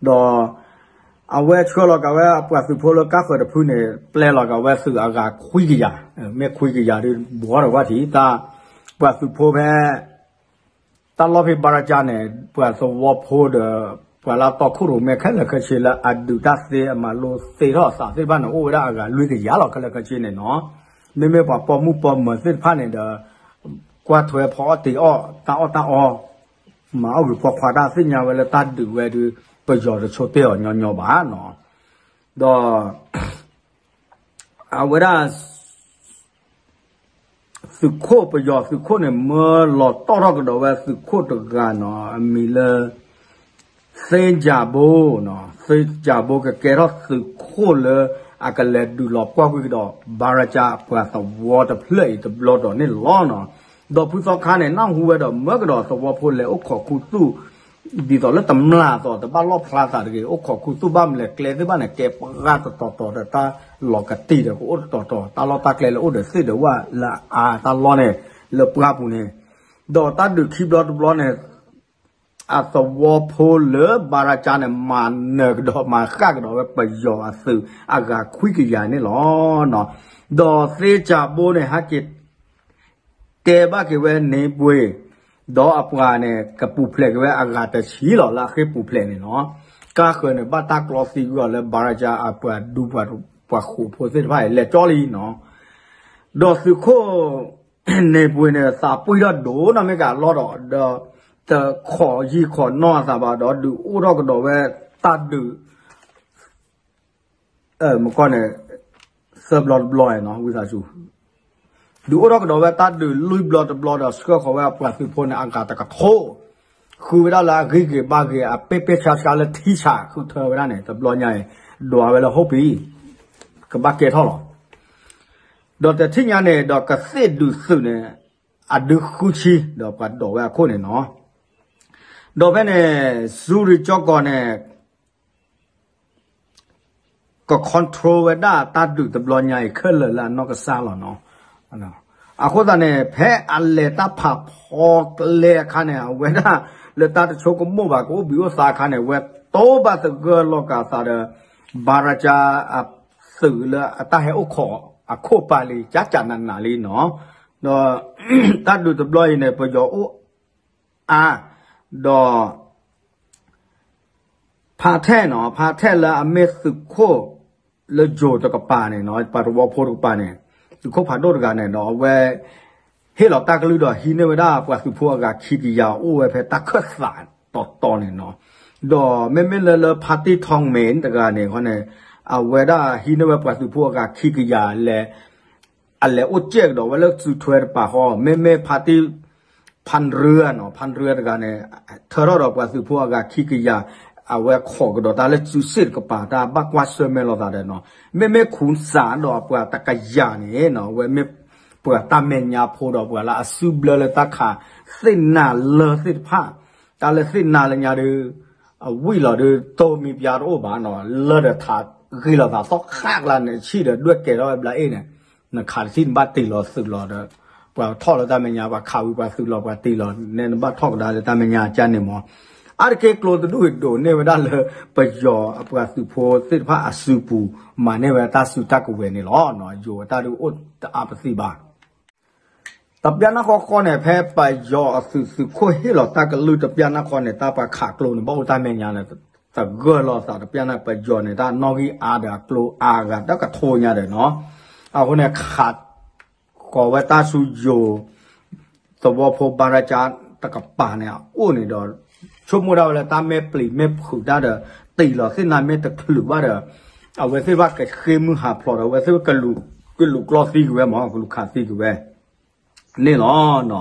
ဒီး အဝဲဆှၢလီၤကးဝဲအပှၤသုးဖိလၢကါဃၢၤတဖုန့ၣ် ပျဲလီၤကးဝဲသုးအဂၤခွံကယၤ မ့ၢ်ခွံကယၤဒီး ဘှီထီၣ်ဝဲထံၣ် တၢ် ပှၤသုးဖိဖဲ တၢ်လီၢ်ဖဲဘၤရကၤန့ၣ် ပှၤသဝီဖိဒီး ပှၤလၢအတီခိၣ်ရိၣ်မဲခဲလၢာ်ခဲဆ့လၢအဒုးတၢ်သ့အမၤလိသ့ထီၣ်အသးသ့ၣ်တဖၣ်န့ၣ် အိၣ်ဝဲဒၣ်အဂၤလွံၢ်ကယၤလီၤ ခဲလၢာ်ခဲဆ့န့ၣ်နီၤ မ့မ့ၢ်ပှၤပိာ်မုၣ်ပိာ်မၢၤသ့ၣ်တဖၣ်န့ၣ်ဒီး ကွၢ်ထွဲဖီအီၣ်တ့ၤအီၣ်တၢ်အီၣ်တၢ်အီ မၤအီၣ်ဂ့ၤဖီခွါတၢ်သ့ၣ်ညါဝဲလၢတၢ်ဒုးဝဲဒီး ပယီၤတဆိတဲအီၤညီညီဘၣ်နီၤ ဒီး အဝဲဒၣ် သုးခိၣ်ပယီၤသုးခိၣ်န့ၣ် မၢလီၤတီၢ်ထီၣ်ကဒီးဝဲသုးခိၣ်တဂၤနီၤ အမံၤလၢ သ့ကၠးဘိ သ့ကၠးဘိကကဲထီၣ်သုးခိၣ်လၢ အကလဲၤဒုးလီၤပှီၢ်ကွံာ်ကဒီး ဘၤရကၤအပှၤသဝီတဖျၢၣ်အံၤတဘျီဒီးန့ၣ်လီၤနီၤ ဒီးဖုသီခါန့ၣ် နၢ်ဟူဝဲဒီးမၢကဒီးသဝီဖိလဲၤအိၣ်ခိးခူသူၣ် ဒ်သိးလၢတမျၢ်သိးတဘၣ်လီၣ်ဖျါသးတဂ့ၤ အိၣ်ခိးခူသူၣ်ဘၣ်မလဲၣ်ကျဲသ့ၣ်တဖၣ်န့ၣ် ကဲပှၤတတီၤတီၤဒီးတၢ်လီၤကတံာ်ဒီးကအိၣ်တတီၤတီၤ တၢ်လီၢ်တၢ်ကျဲလၢအိၣ်ဒီးသ့ၣ်ဒီးဝၣ်လၢအအါတၢ်လီၢ်န့ၣ် လၢပှၢ်ပူၤန့ၣ် ဒီးတၢ်ဒုးခံဘျီတဘျီန့ၣ် အသဝီဖိလၢဘၤရကၤန့ၣ် မၤနၢၤကဒီးမၤဃၣ်ကဒီးဝဲပယီၤအသုးအဂၤခွံကယၤန့ၣ်လီၤ. ဒီးသ့ကၠးဘိန့ၣ် ဟဲက့ၤ တဲဘၣ်က့ၤဝဲန့ၣ်ပှ့ၤ ဒီးအပှၤန့ၣ် ကပူၤဖျဲးက့ၤဝဲအဂၤတဆံလီၤ လၢအဃ့ပူၤဖျဲးန့ၣ်နီၤ. ကါဃၢၤန့ၣ် ဘၣ်တၢ်ကျီသံကွံာ်အီၤလၢ ဘၤရကၤအပှၤဒူပှၤဃိးဖိသ့ၣ်တဖၣ်အံၤ လဲၤကၠီလံနီၤ. ဒီးသုးခိၣ်န့ၣ်ပှ့ၤန့ၣ် သးပှံၢ်ထီၣ်ဒိၣ်နီၢ်မ့ၢ်ကလီဒီး ဒီးတခိးယံာ်ခိးနီၢ်အသးဘၣ်ဒီး ဒုးအိၣ်ထီၣ်ကဒီးဝဲတၢ်ဒုး မကီၢ်န့ၣ် သၢဘျီတဘျီနီၤ ဝံသးစူၤ ဒုးအိၣ်ထီၣ်ကဒီးဝဲတၢ်ဒုးလွံၢ်ဘျီတဘျီဒီး ဆှၢဃီၤဝဲအပှၤသုးဖိန့ၣ် အဂၤတကထိ ဃုဝဲဒၣ်လၢအဂံၢ်ဂ့ၤဘါဂ့ၤ အပဲပဲဆါဆါလၢထံဆး ဃုထၢဝဲဒၣ်န့ၣ် တဘျီညါအံၤ ဒွးဝဲလၢဟီၣ်ပံၤ ကဘၣ်ကဲထီၣ်လီၤ. ဒီးတထံၣ်ညါန့ၣ် ဒီးကသ့ၣ်ဒုးသုးန့ၣ် အဒုဃုဆံ ဒီးပှၤဒိးဝဲအခိၣ်န့ၣ်နီၤ. ဒီးဖဲန့ၣ် စူၤရံကၠီကီးန့ၣ် က control ဝဲဒၣ်တၢ်ဒုးတဘျီညါအံၤ ခဲလၢာ်လၢအနီၢ်ကစၢ်လီၤနီၤ. အဃိသတးန့ၣ် ဖဲအလဲၤတၢ်ဖးဖီကျဲအခါန့ၣ် အဝဲဒၣ်လၢတၢ်တဆိကမိၣ်ဘၣ် ကအိၣ်ဘှံးအိၣ်သါအခါန့ၣ် ဝဲတိဘၣ်သဂၢၢ်လီၤကးသးဒီး ဘၤရကၤအသုးလၢအတၢ်ဟဲအိၣ်ခိးအခိၣ်ပာ်လံ ကၠးကၠးနးနးလံနီၤ. ဒီးတၢ်ဒုးတဘျီအံၤန့ၣ် ပယီၤအိၣ်အါ ဒီး ဖးထဲၣ်နီၤ ဖးထဲၣ်လၢအမ့ၢ်သုးခိၣ်လၢယိၤတကပၤန့ၣ်နီၤ ပှၤသဝီဖိတကပၤန့ၣ် သုးခိၣ်ဖးဒိၣ်တဂၤန့ၣ်ဒီး အဝဲ ဟ့ၣ်လီၤတၢ်ကလုၢ်ဒီးဟံးန့ၢ်ဝဲဒၣ်ပှၤသုးဖိအဂၤခံကယၤ အိၣ်ဝဲဖဲတၢ်ခၢၣ်သးတီတီန့ၣ်နီၤ. ဒီးမ့မ့ၢ်လၢလၢဖါတံၢ်ထီၣ်မဲၣ်တဂၤန့ၣ်ဃီန့ၣ် အဝဲဒၣ်ဟံးန့ၢ်ဝဲပှၤသုးဖိအဂၤခံကယၤလဲၣ် အလဲၤအိၣ်ကဲးကဒီးဝဲလၢစုထွဲတပၤဃီ မ့မ့ၢ်ဖါတံၢ် ဖါရၢနီၤ ဖါရၢတဂၤန့ၣ် ထၢထီၣ်ဒီးပှၤသုးဖိအဂၤခံကယၤ အဝဲခိးကဒီးတၢ်လၢစုစ့ၣ်တကပၤ တၢ်ဘၣ်ကွၢ်ဆၢၣ်မဲာ်လိာ်သးဒီးနီၤ, မ့မ့ၢ်ခူစးဒီးအပှၤတကယၤန့ၣ်နီၤ, အဝဲမ့ၢ်ပှၤတၢ်မဲာ်ညါဖိဒီးပှၤလၢအစုဘျၢလၢတၢ်ခးသ့ၣ်နၤလၢသ့ၣ်တဖၣ်, တၢ်လၢသ့ၣ်နၤလၢညါဒီး အဝံၣ်လီၤဒီး တိၢ်မံပျါတအိၣ်ဘၣ်နီၤ, လၢဒီးထးဂ့ၤလိာ်သးသီခါကျါန့ၣ် ဆံၣ်ဒီးဒွဲၣ်ကဲထီၣ်ဝဲဘျါအ့ၣ်န့ၣ်, နခးတထံၣ်နဘၣ်တ့ၢ်လီၤသုးလီၤဒီး ပှၤထီၣ်လၢတၢ်မဲာ်ညါ ပှၤခးဝံၤပှၤသုးလီၤပှၤတ့ၢ်လီၤ နဲနဘၣ်ထီၣ်ကဒါလၢတၢ်မဲာ်ညါကန့ၣ်မး, အါတက့ၢ်ကျိတဒူၣ်အံၤဒိးန့ၢ်ဝဲဒၣ်လၢ ပယီၤအပှၤသုးဖိသ့ၣ်တဖၣ်အစုပူၤ မၤန့ၢ်ဝဲတၢ်စုတၢ်ကဝဲၤန့ၣ်လီၤ. ယိၤဝဲတၢ်ဒုးအိၣ်တအါပသံဘၣ် တပျၢ်နၢ်ဃီဃီန့ၣ် ဖဲပယီၤအသုးသုးခိၣ်ဟ့ၣ်လီၤတၢ်ကလုၢ်တပျၢ်နၢ်ဃီန့ၣ် တၢ်ပှၤခးကျိန့ၣ် ဘၣ်အိၣ်တၢ်မဲာ်ညါန့ၣ် တဂၢၢ်လီၤသးတပျၢ်နၢ် ပယီၤန့ၣ် တၢ်နီၣ်ဂံၢ်အါဒီးအကျိအါဂၤတၢ်ကထိညါဒီးနီၤ, အဃိန့ၣ် ခးဃီၤဝဲတၢ်ဆူယိၤ သဝီဖိဘၤရကၠါတကပၤန့ၣ် အအိၣ်န့ၣ်ဒီး ဆိကမိၣ်ဒၣ်ဝဲလၢတၢ်မ့ၢ်ပျံၤမ့ၢ်ဖုးတၢ်ဒီး တ့ၢ်လီၤသ့ၣ်နၤမ့ၢ်တချုးဘၣ်ဒီး အဝဲသ့ၣ်တဖၣ်ကဃ့မုၢ်ဟးဖျိးဒီး အဝဲသ့ၣ်ကလူၤကျီသံက့ၤဝဲမး ကလူၤခးသံက့ၤဝဲ န့ၣ်လီၤ.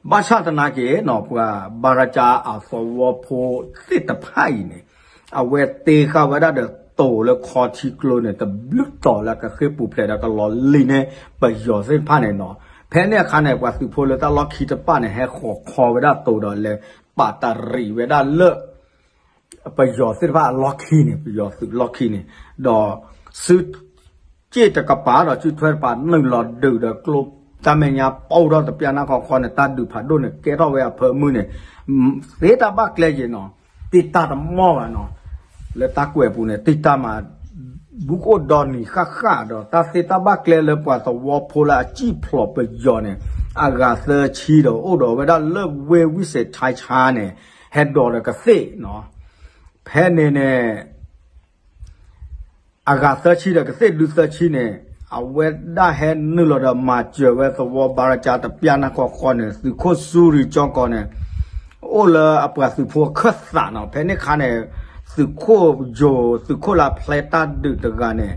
ဘၣ်ဆၣ်သနာ်က့နီၤ ပှၤဘၤရကၠါအသဝီဖိသ့ၣ်တဖၣ်အံၤန့ၣ် အဝဲတ့ဃာ်ဝဲဒၣ်ဒီးတိၤလၢခီထံကျိန့ၣ် တဘျုးတီၤလၢကဃ့ၢ်ပူၤဖျဲးဒီးကလီၤလံန့ၢ်ပယီၤသ့ၣ်တဖၣ်န့ၣ်နီၤ. ဖဲန့ၣ်အခါန့ၣ် ပှၤသုးဖိလၢတၢ်လီၢ်ခံတဖၣ်န့ၣ် ဟဲဃီၤခီဝဲဒၣ်တိၤဒီးလဲၤပာ်တရံးဝဲဒၣ်လၢ ပယီၤသ့ၣ်တဖၣ်အလီၢ်ခံန့ၣ် ပယီၤသုးလီၢ်ခံန့ၣ် ဒီးစု စ့ၣ်တကပၤဒီးစုထွဲတကပၤ နုာ်လီၤဒုးဒီးကျိတၢ်မဲာ်ညါပအိၣ်ထီၣ်တပျၢ်နၢ်ဃီဃီန့ၣ် တၢ်ဒုးဖးဒိၣ်န့ၣ် ကဲထီၣ်ဝဲအဖၢမုၢ်န့ၣ် သ့တၢ်ဘၣ်ကျဲယဲၢ်နီၤ တ့တၢ်တမီၢ်ဘၣ်နီၤ လၢတၢ်ကွဲးပူၤန့ၣ် တ့တၢ်မး ဘူးကအိၣ်ဒီနံၤဃၣ်ဃၣ်ဒီး တၢ်သ့တၢ်ဘၣ်ကျဲလၢပှၤသဝီဖိလၢအစံၣ်ဖျိးပယီၤန့ၣ် အဂၤသၢဆံဒီးအိၣ်ဒီးဝဲဒၣ်လၢဝ့ၢ်ဝံၣ်စဲးဆါဆါန့ၣ် ဟဲဒိးဒီးကသ့ၣ်နီၤ ဖဲန့ၣ်န့ၣ် အဂၤသၢဆံဒီးကသ့ၣ်ဒုးသၢဆံန့ၣ် အဝဲဒၣ်ဟဲနုာ်လီၤဒီးမၤစၢၤဝဲသဝီဘၤရကၠါတပျၢ်နၢ်ဃီဃီန့ၣ် သုးခိၣ်စူရံကၠီကီၤန့ၣ် အိၣ်လၢအပှၤသုးဖိအခၢၣ်သးနီၤ ဖဲန့ၣ်အခါန့ၣ် သုးခိၣ်ယိၤ သုးခိၣ်လၢဖျဲတၢ်ဒုးတဂၤန့ၣ်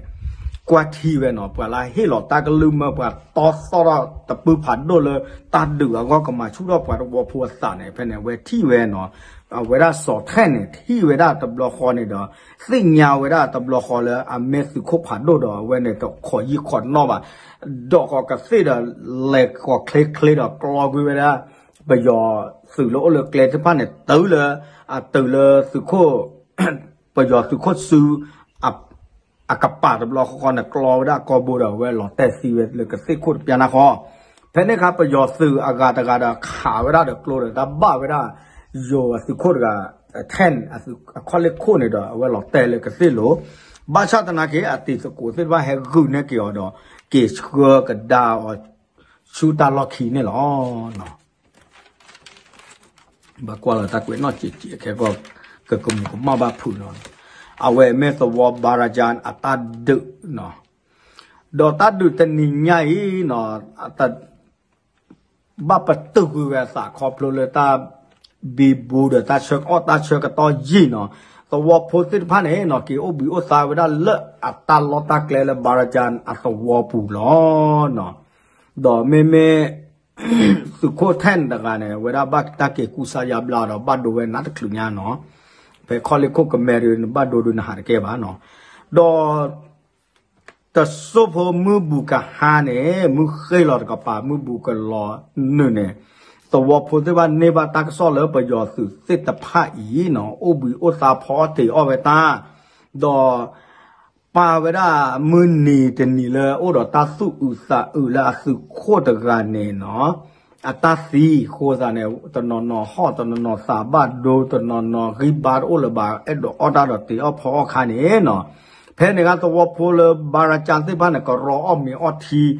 ကွၢ်ထံဝဲနီၤ ပှၤလၢဟ့ၣ်လီၤတၢ်ကလုၢ်မၢပှၤတီသီၣ်ထီၣ်တပုၢ်ဖးဒိၣ်လၢတၢ်ဒုးအဂီၢ်ကမၤဆူၣ်ထီၣ်ပှၤသဝီဖိအသးန့ၣ် ဖဲန့ၣ် အဝဲထံၣ်ဝဲနီၤ အဝဲဒၣ်စီၤထဲန့ၣ် ထံၣ်ဝဲဒၣ်တဘျီဃီန့ၣ်ဒီး သ့ၣ်ညါဝဲဒၣ်တဘျီဃီလၢအမ့ၢ်သုးခိၣ်ဖးဒိၣ်ဒီး အဝဲန့ၣ်တခိးယံာ်ခိးနီၣ်ဘၣ် ဒီးဃီၤကသ့ၣ်ဒီး လဲၤဃီၤချ့ချ့ဒီးကျီကွံာ်ဝဲဒၣ် ပယီၤသုးလၢအိၣ်လၢကျဲသ့ၣ်တဖၣ်န့ၣ် တုၤလၢ အတုၤလၢသုးခိၣ် ပယီၤသုးခိၣ်စု အကပၤတဘျီဃီန့ၣ် ကျီဝဲဒၣ်ကိာ်ဘိဒီး အဝဲလီၤတဲာ်သံဝဲလၢကသ့ၣ်ခိၣ်တပျၢ်နၢ်ဃီ ဖဲန့ၣ်အခါ ပယီၤသုးအဂၤတဂၤဒီးခးဝဲဒၣ်ဒီးကျိဒီး တၢ်ဘၣ်ဝဲဒၣ် ယိၤအသုးခိၣ်တဂၤ ထဲ အခီၣ်လ့ၢ်ခိၣ်န့ၣ်ဒီး အဝဲလီၤတဲာ်လၢကသ့ၣ်လိၤ ဘၣ်ဆၣ်သနာ်က့ အတံၤသကိးသ့ၣ်တဖၣ်ဟဲဂုာ်န့ၢ်က့ၤအီၤဒီး က့ၤဆှၢကဒါအီၤ ဆူတၢ်လီၢ်ခံန့ၣ်လီၤ. ဘၣ်ကွၢ်လီၤတၢ်ကွဲးနီၣ်စံးစံး ခဲကီၢ် ကကမူၤကမၣ်ဘၣ်ဖုးလီၤ. အဝဲမ့ၢ်သဝီဘၤရကၠါအတၢ်ဒုးနီၤ, ဒီးတၢ်ဒုးတနံၤညါအံၤနီၤ ဘၣ်ပတုာ်ကွံာ်ဝဲအသးခီဖျိလၢတၢ်ဘံဘူဒီးတၢ်ဆၢကတီၢ် တၢ်ဆၢကတီၢ်ယံာ်နီၤ, သဝီဖိသ့ၣ်တဖၣ်န့ၣ်နီၤ က့ၤအိၣ်ဘှံးအိၣ်သါဝဲဒၣ်လၢအတၢ်လီၢ်တၢ်ကျဲလၢဘၤရကၠါအသဝီပူၤလီၤ. ဒီးမ့မ့ၢ် သုးခိၣ်ထဲၣ်တဂၤန့ၣ် အဝဲဒၣ်ဘၣ်တၢ်က့ၤကူစါယါဘျါဒီး ဘၣ်ဒိဝဲနးတချုးညါနီၤ, ဖဲခီၣ်လ့ၢ်ခိၣ်ကမဲဒီး နဘၣ်ဒိဒီးနဟးတကဲဘၣ်နီၤ, ဒီး တစိၢ်ဖိမုၢ်ဘူးကဟါန့ၣ် မုၢ်ဃ့လီၤတကပၤ မုၢ်ဘူးကလီၤနုာ်န့ၣ် သဝီဖိသ့ၣ်တဖၣ်န့ၢ်ဘၣ်တၢ်ကစီၣ်လၢပယီၤသုးသ့ၣ်တဖၣ်အံၤနီၤ အိၣ်ဘှံးအိၣ်သါဖီအီၣ်တ့ၤအီၣ်ဝဲတၢ်, ဒီး ပာ်ဝဲဒၣ်မုၢ်နံၤတနံၤလၢအိၣ်ဒီးတၢ်သူၣ်အုးသးအုးလၢအသုးခိၣ်တဂၤန့ၣ်နီၤ, အတၢ်သံအဃိသးန့ၣ် တနီၤနီၤဟီၣ် တနီၤနီၤသးဘၣ်ဒိ တနီၤနီၤဂံၢ်ဘါတအိၣ်လၢၤဘၣ် အဲၣ်ဒိးအီၣ်တၢ်ဒီးတ့ၤအီၣ်ဖီအီၣ်ခါန့ၣ်နီၤ, ဖဲန့ၣ်အခါသဝီဖိလၢဘၤရကၠါသ့ၣ်တဖၣ်န့ၣ် ကရီအီၣ်မ့ၤအီထံ ဒီး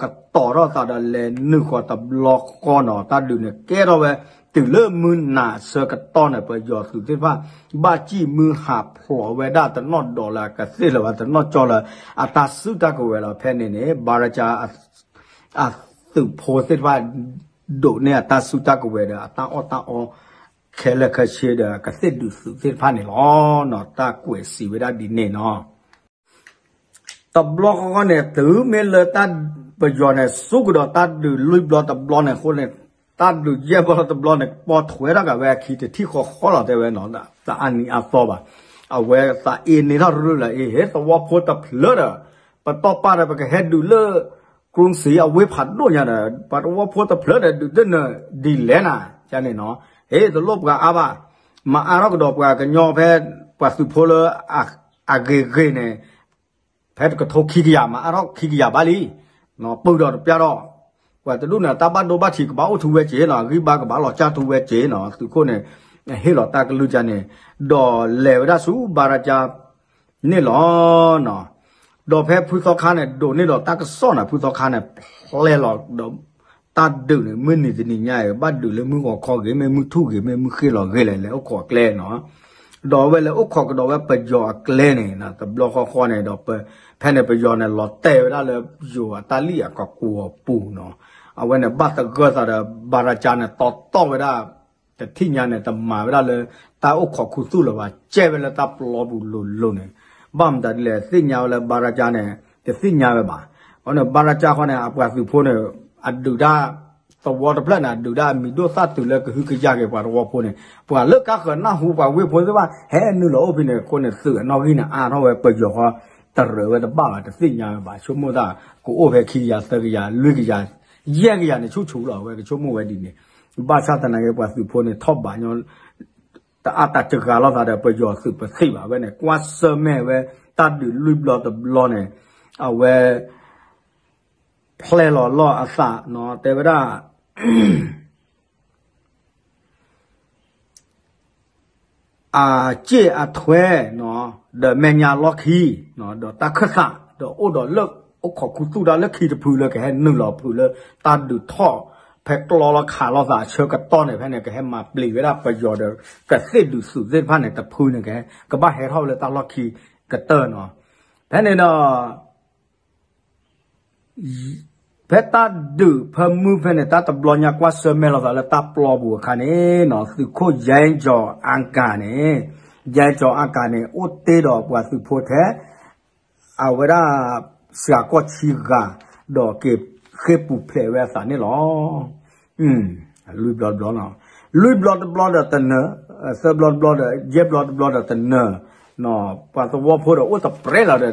ကတီၤထီၣ်သးဒီးလဲၤနုာ်ဃီၤတဘျီဃီနီၤ, တၢ်ဒုးန့ၣ်ကဲထီၣ်ဝဲ တုၤလၢမုၢ်နၤဆၢကတီၢ်န့ၣ် ပယီၤသုးသ့ၣ်တဖၣ် ဘၣ်စံၣ်မုၢ်ဟးဖျိးဝဲဒၣ်တနီၣ်ဒီးလၢအကသ့ၣ်လၢၤဘၣ် တနီၣ်ကၠီလၢအတၢ်စုတၢ်ကဝဲၤလီၤ. ဖဲန့ၣ်န့ၣ် ဘၤရကၠါ အသုးဖိသ့ၣ်တဖၣ် ဒိးန့ၢ်အတၢ်စုတၢ်ကဝဲၤဒီး အတၢ်အီၣ်တၢ်အီ ခဲလၢာ်ခဲဆ့ဒီး ကသ့ၣ်ဒုးသုးသ့ၣ်တဖၣ်န့ၣ်လီၤ. တၢ်ကွဲးစံးဝဲဒၣ်ဒ်န့ၣ်နီၤ. တဘျီဃီဃီန့ၣ် တုၤမ့ၢ်လၢတၢ်ပယီၤန့ၣ် စူးကဒီးတၢ်ဒုးလွံၢ်ဘျီတဘျီန့ၣ်အဃိန့ၣ် တၢ်ဒုးယဲၢ်ဘျီတဘျီန့ၣ် ပိာ်ထွဲထီၣ်က့ၤဝဲအခံတထံၣ်ဃီဃီလီၤ တဲဝဲနီၤ. တအါနံၤအါသီဘၣ်. အဝဲသးအ့န့ထီၣ်ရုၢ်လၢအ့ ဟ့ၣ်သဝီဖိတဖျၢၣ်ဒီး ပတီၢ်ပာ်ဒီးပကဟဲဒုးလၢ ကရူၣ်စံအဝ့ၢ်ဖးဒိၣ်ညါဒီး ပှၤသဝီဖိတဖျၢၣ်ဒီးဒုးတနၢၤဒ်လဲၣ်နၤ ယန့ၣ်နီၤ. ဟ့ၣ်တလိၣ်ပှၤအါဘၣ်, မၤအါထီၣ်ကဒီးပှၤကညီဖဲ ပှၤသုးဖိလၢ အဂ့ၤဂ့ၤန့ၣ် ဖဲတကထိခံကယၤ မၤအါထီၣ်ခံကယၤဘၣ်လံ, ပၢၢ်ဒီးတပျၢ်ထီၣ်, ပှၤတဒူၣ်န့ၣ် တၢ်ဘၣ်ဒိဘၣ်ထံးကဘၣ်အိၣ်ထူဝဲက့ၤနီၤ, ဂံၢ်ဘါကဘၣ်လီၤစၢ်ထူဝဲက့ၤနီၤ, သုးခိၣ်န့ၣ် ဟ့ၣ်လီၤတၢ်ကလုၢ်ကန့ၣ်, ဒီးလဲၤဝဲဒၣ်ဆူဘၤရကၠါန့ၣ်လီၤ. ဒီးဖဲဖုသီခါန့ၣ် ဒိးန့ၢ်ဒီးတၢ်ကစီၣ်န့ၣ် ဖုသီခါန့ၣ် ဖျဲလီၤဒီး တၢ်ဒုးန့ၣ် မုၢ်နံၤတနံၤညါအံၤ ဘၣ်ဒုးလၢမုၢ်ဂီၤခီဂ့ၤ မ့ၢ်မုၢ်ထူၣ်ဂ့ၤ မ့ၢ်မုၢ်ဃ့ၢ်လီၤဂ့ၤလဲၣ် လဲၤအိၣ်ခိးအကျဲနီၤ. ဒီးအဝဲလဲၤအိၣ်ခိးကဒီးဝဲပယီၤအကျဲန့ၣ် တဘျီဃီဃီန့ၣ်ဒီး ဖဲန့ၣ်ပယီၤန့ၣ် လီၤတဲာ်ဝဲဒၣ်လၢယိၤအတၢ်လံၣ်အကကိးအပူၤနီၤ, အဝဲန့ၣ် ဘၣ်သဂၢၢ်သးဒီး ဘၤရကၠါန့ၣ် တီတီၢ်ဝဲဒၣ် တထံၣ်ညါန့ၣ် တမၤဝဲဒၣ်လၢ တၢ်အိၣ်ခိးခူသူၣ်လၢၤဘၣ်, ကဲဝဲလၢတၢ်ပျီပူၤလိၤလိၤန့ၣ်, ဘၣ်မတၤဒ်လဲၣ် သ့ၣ်ညါဝဲလၢဘၤရကၠါန့ၣ် တသ့ၣ်ညါဝဲဘၣ်. အဃိန့ၣ် ဘၤရကၠါဃီန့ၣ် အပှၤသုးဖိန့ၣ် အဒုးတၢ် သဝီတဖျၢၣ်န့ၣ် အဒုးတၢ်အမံၤဒိၣ်သၣ်တုၤလၢကဟုကယာ်က့ၤပှၤသဝီဖိန့ၣ် ပှၤလၢကါဃၢၤနၢ်ဟူပှၤဝ့ၢ်ဖိသ့ၣ်တဖၣ် ဟဲနုာ်လီၤအိၣ်ဖဲန့ၣ်အဃိန့ၣ် သုးအနီၣ်ဂံၢ်န့ၣ် အါထီၣ်ဝဲပယီၤဃီ တရၢးဝဲတဘၣ်ဘၣ် တသ့ၣ်ညါဝဲဘၣ် ဆိကမိၣ်သး ကအိၣ်ဖဲခံကယၤသၢကယၤလွံၢ်ကယၤ ယဲၢ်ကယၤန့ၣ် ဆူၣ်ဆူၣ်လီၤ အဝဲကဆိကမိၣ်ဝဲဒ်န့ၣ်, ဘၣ်ဆၣ်သနာ်က့ ပှၤသုးဖိန့ၣ် ထီၣ်ဘးညီ တအါတၢ်စှၤလိာ်သးဒီးပယီၤသုးပသ့ၣ်ဘၣ်ဝဲန့ၣ် ကွၢ်ဆၢၣ်မဲာ်ဝဲ တၢ်ဒုးလွံၢ်ဘျီတဘျီန့ၣ် အဝဲ ဖျဲလီၤလီၢ်အသးနီၤ တဲဝဲဒၣ် အစ့ၣ်အထွဲ ဒီးမဲာ်ညါလီၢ်ခံ ဒီးတၢ်ခၢၣ်သး ဒီးအိၣ်ဒီးလၢ အိၣ်ခိးခူသူၣ်တၢ်လၢခံတဖုလၢကဟဲနုာ်လီၤဖုးလၢ တၢ်ဒုးထီၣ် ဖဲကျီလီၤခးလိာ်သးအဆၢကတီၢ်န့ၣ် ဖဲန့ၣ် ကဟဲမၤပျံၤဝဲဒၣ်ပယီၤဒီး ကသ့ၣ်ဒုးသုးသ့ၣ်တဖၣ်န့ၣ် တဖုန့ၣ် ကဟဲ ကဘၣ်ဟဲထီၣ်ဝဲလၢတၢ်လီၢ်ခံကတၢၢ်နီၤ. ဖဲန့ၣ်ဒီး ဖဲတၢ်ဒုးဖၢမုၢ်ဖဲန့ၣ် တၢ်တဘျီညါကွၢ်ဆၢၣ်မဲာ်လိာ်သးလၢတၢ်ပျီပူၤအခါန့ၣ်နီၤ သုးခိၣ်ယဲကၠီၤအါကၤန့ၣ် ယဲကၠီၤအါကၤန့ၣ် အိၣ်တ့ၢ်ဒီးပှၤသုးဖိထဲ အဝဲဒၣ် စှၤကီၢ်ဆံဂၤ ဒီးက့ၤဃ့ၢ်ပူၤဖျဲးဝဲအသးန့ၣ်လီၤ. လွံၢ်ဘျီတဘျီနီၤ, လွံၢ်ဘျီတဘျီဒီးတနၢၤ, သၢဘျီတဘျီဒီး ယဲၢ်ဘျီတဘျီဒီးတနၢၤ, ပှၤသဝီဖိဒီးအိၣ်တပြဲလီၤဒီး တၢ်အံၤ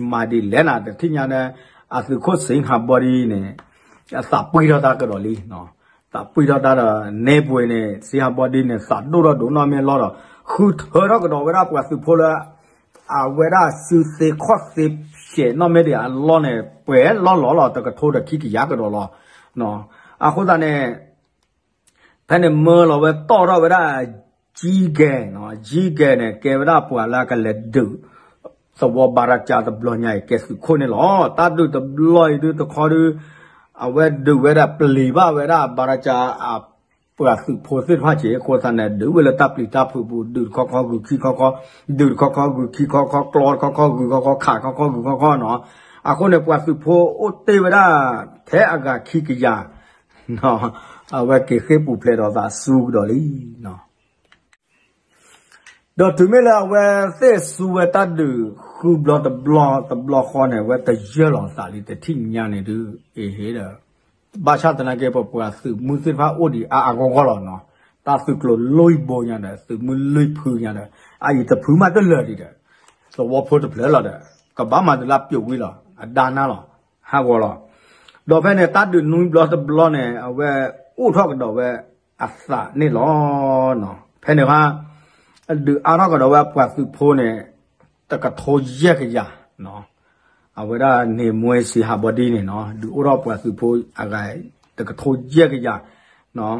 မၤဒ်လဲၣ်နၤ တထံၣ်ညါဒီး အသုးခိၣ်စ့ဟးဘီဒံန့ၣ် အသးပှံၢ်ထီၣ်တၢ်ကဒီးလံ, သးပှံၢ်ထီၣ်တၢ်ဒီး န့ၢ်ပှ့ၤန့ၣ် စ့ဟးဘီဒံန့ၣ် သးဒိၣ်ထီၣ်ဒိၣ်နီၢ်မ့ၢ်လီၤဒီး ဃုထၢထီၣ်ကဒီးဝဲဒၣ်ပှၤသုးဖိလၢ အဝဲဒၣ်စုသ့ခီၣ်သ့ဖျဲးနီၢ်မ့ၢ်ဒံးအလီၢ်န့ၣ် ပှဲၤလီၢ်လီၤလီၤ တကထိဒီးခံကယၤကဒီးလီၤ. အဃိသတးန့ၣ် ဖဲန့ၣ်မၢလီၤဝဲတီၢ်ထီၣ်ဝဲဒၣ် ကၠံကဲနီၤ, ကၠံကဲန့ၣ် ကဲဝဲဒၣ်ပှၤလၢအကလဲၤဒုး သဝီဘၤရကၠါတဘျီညါအံၤ ကဲသုးခိၣ်န့ၣ်လီၤ. တၢ်ဒုးတဘျီအံၤဒုးတခီဒုး အဝဲဒုးဝဲဒၣ်ပျံၤဘၣ်ဝဲဒၣ်ဘၤရကၠါအ ပှၤသုးဖိသ့ၣ်တဖၣ်က့ၤ အဃိသတးန့ၣ် ဒုးဝဲလၢတၢ်ပျံၤတၢ်ဖုးပူၤ ဒုးတခီခီဂုၤခံခီခီ, ဒုးတခီခီဂုၤခံခီခီ ကျီတခီခီဂုၤခီခီ ခးခီခီဂုၤခီခီနီၤ. အဃိန့ၣ် ပှၤသုးဖိအိၣ်တ့ၢ်ဝဲဒၣ် ထဲအဂၤခံကယၤ အဝဲက့ၤဃ့ၢ်ပူၤဖျဲးဒီးသးစူၤကဒီးလံ. ဒီးတုၤမ့ၢ်လၢအဝဲသ့ၣ်စူၤဝဲတၢ်ဒုးဃုဘျီတဘျီတဘျီဃီန့ၣ် အဝဲတယၢၢ်လီၤသးလံ တထံၣ်ညါန့ၣ်ဒုး အ့ဟ့ဒီး ဘၣ်ဆၣ်သနာ်က့ ပပှၤသုးမုၢ်သ့ၣ်တဖၣ်အိၣ်ဒံးအါအါဂီၢ်ဂီၢ်လီၤနီၤ. တၢ်သုးကျိၤလွံၢ်ဘိညါဒီး သုးမုၢ်လွံၢ်ဖုညါဒီး အအံၤတဖုမးတလၢာ်ဒံးဒီး သဝီဖိတဖျၢၣ်လီၤဒီး ကဘၣ်မၤတလၢပျိးဝံၤလီၤ အဒါနၤလီၤ ဟးဂီၤလီၤ. ဒီးဖဲန့ၣ် တၢ်ဒုးနွံဘျီတဘျီန့ၣ် အဝဲအိၣ်ထီၣ်ကဒီးဝဲအသးန့ၣ်လီၤ. ဖဲန့ၣ်ဟါ ဒုးအါထီၣ်ကဒီးဝဲပှၤသုးဖိန့ၣ် တကထိယဲၢ်ကယၤ အဝဲဒၣ်န့ၣ် မွဲစံးဟးဘီဒံန့ၣ်နီၤ ဒုးအိၣ်ထီၣ်ပှၤသုးဖိအဂၤ တကထိယဲၢ်ကယၤ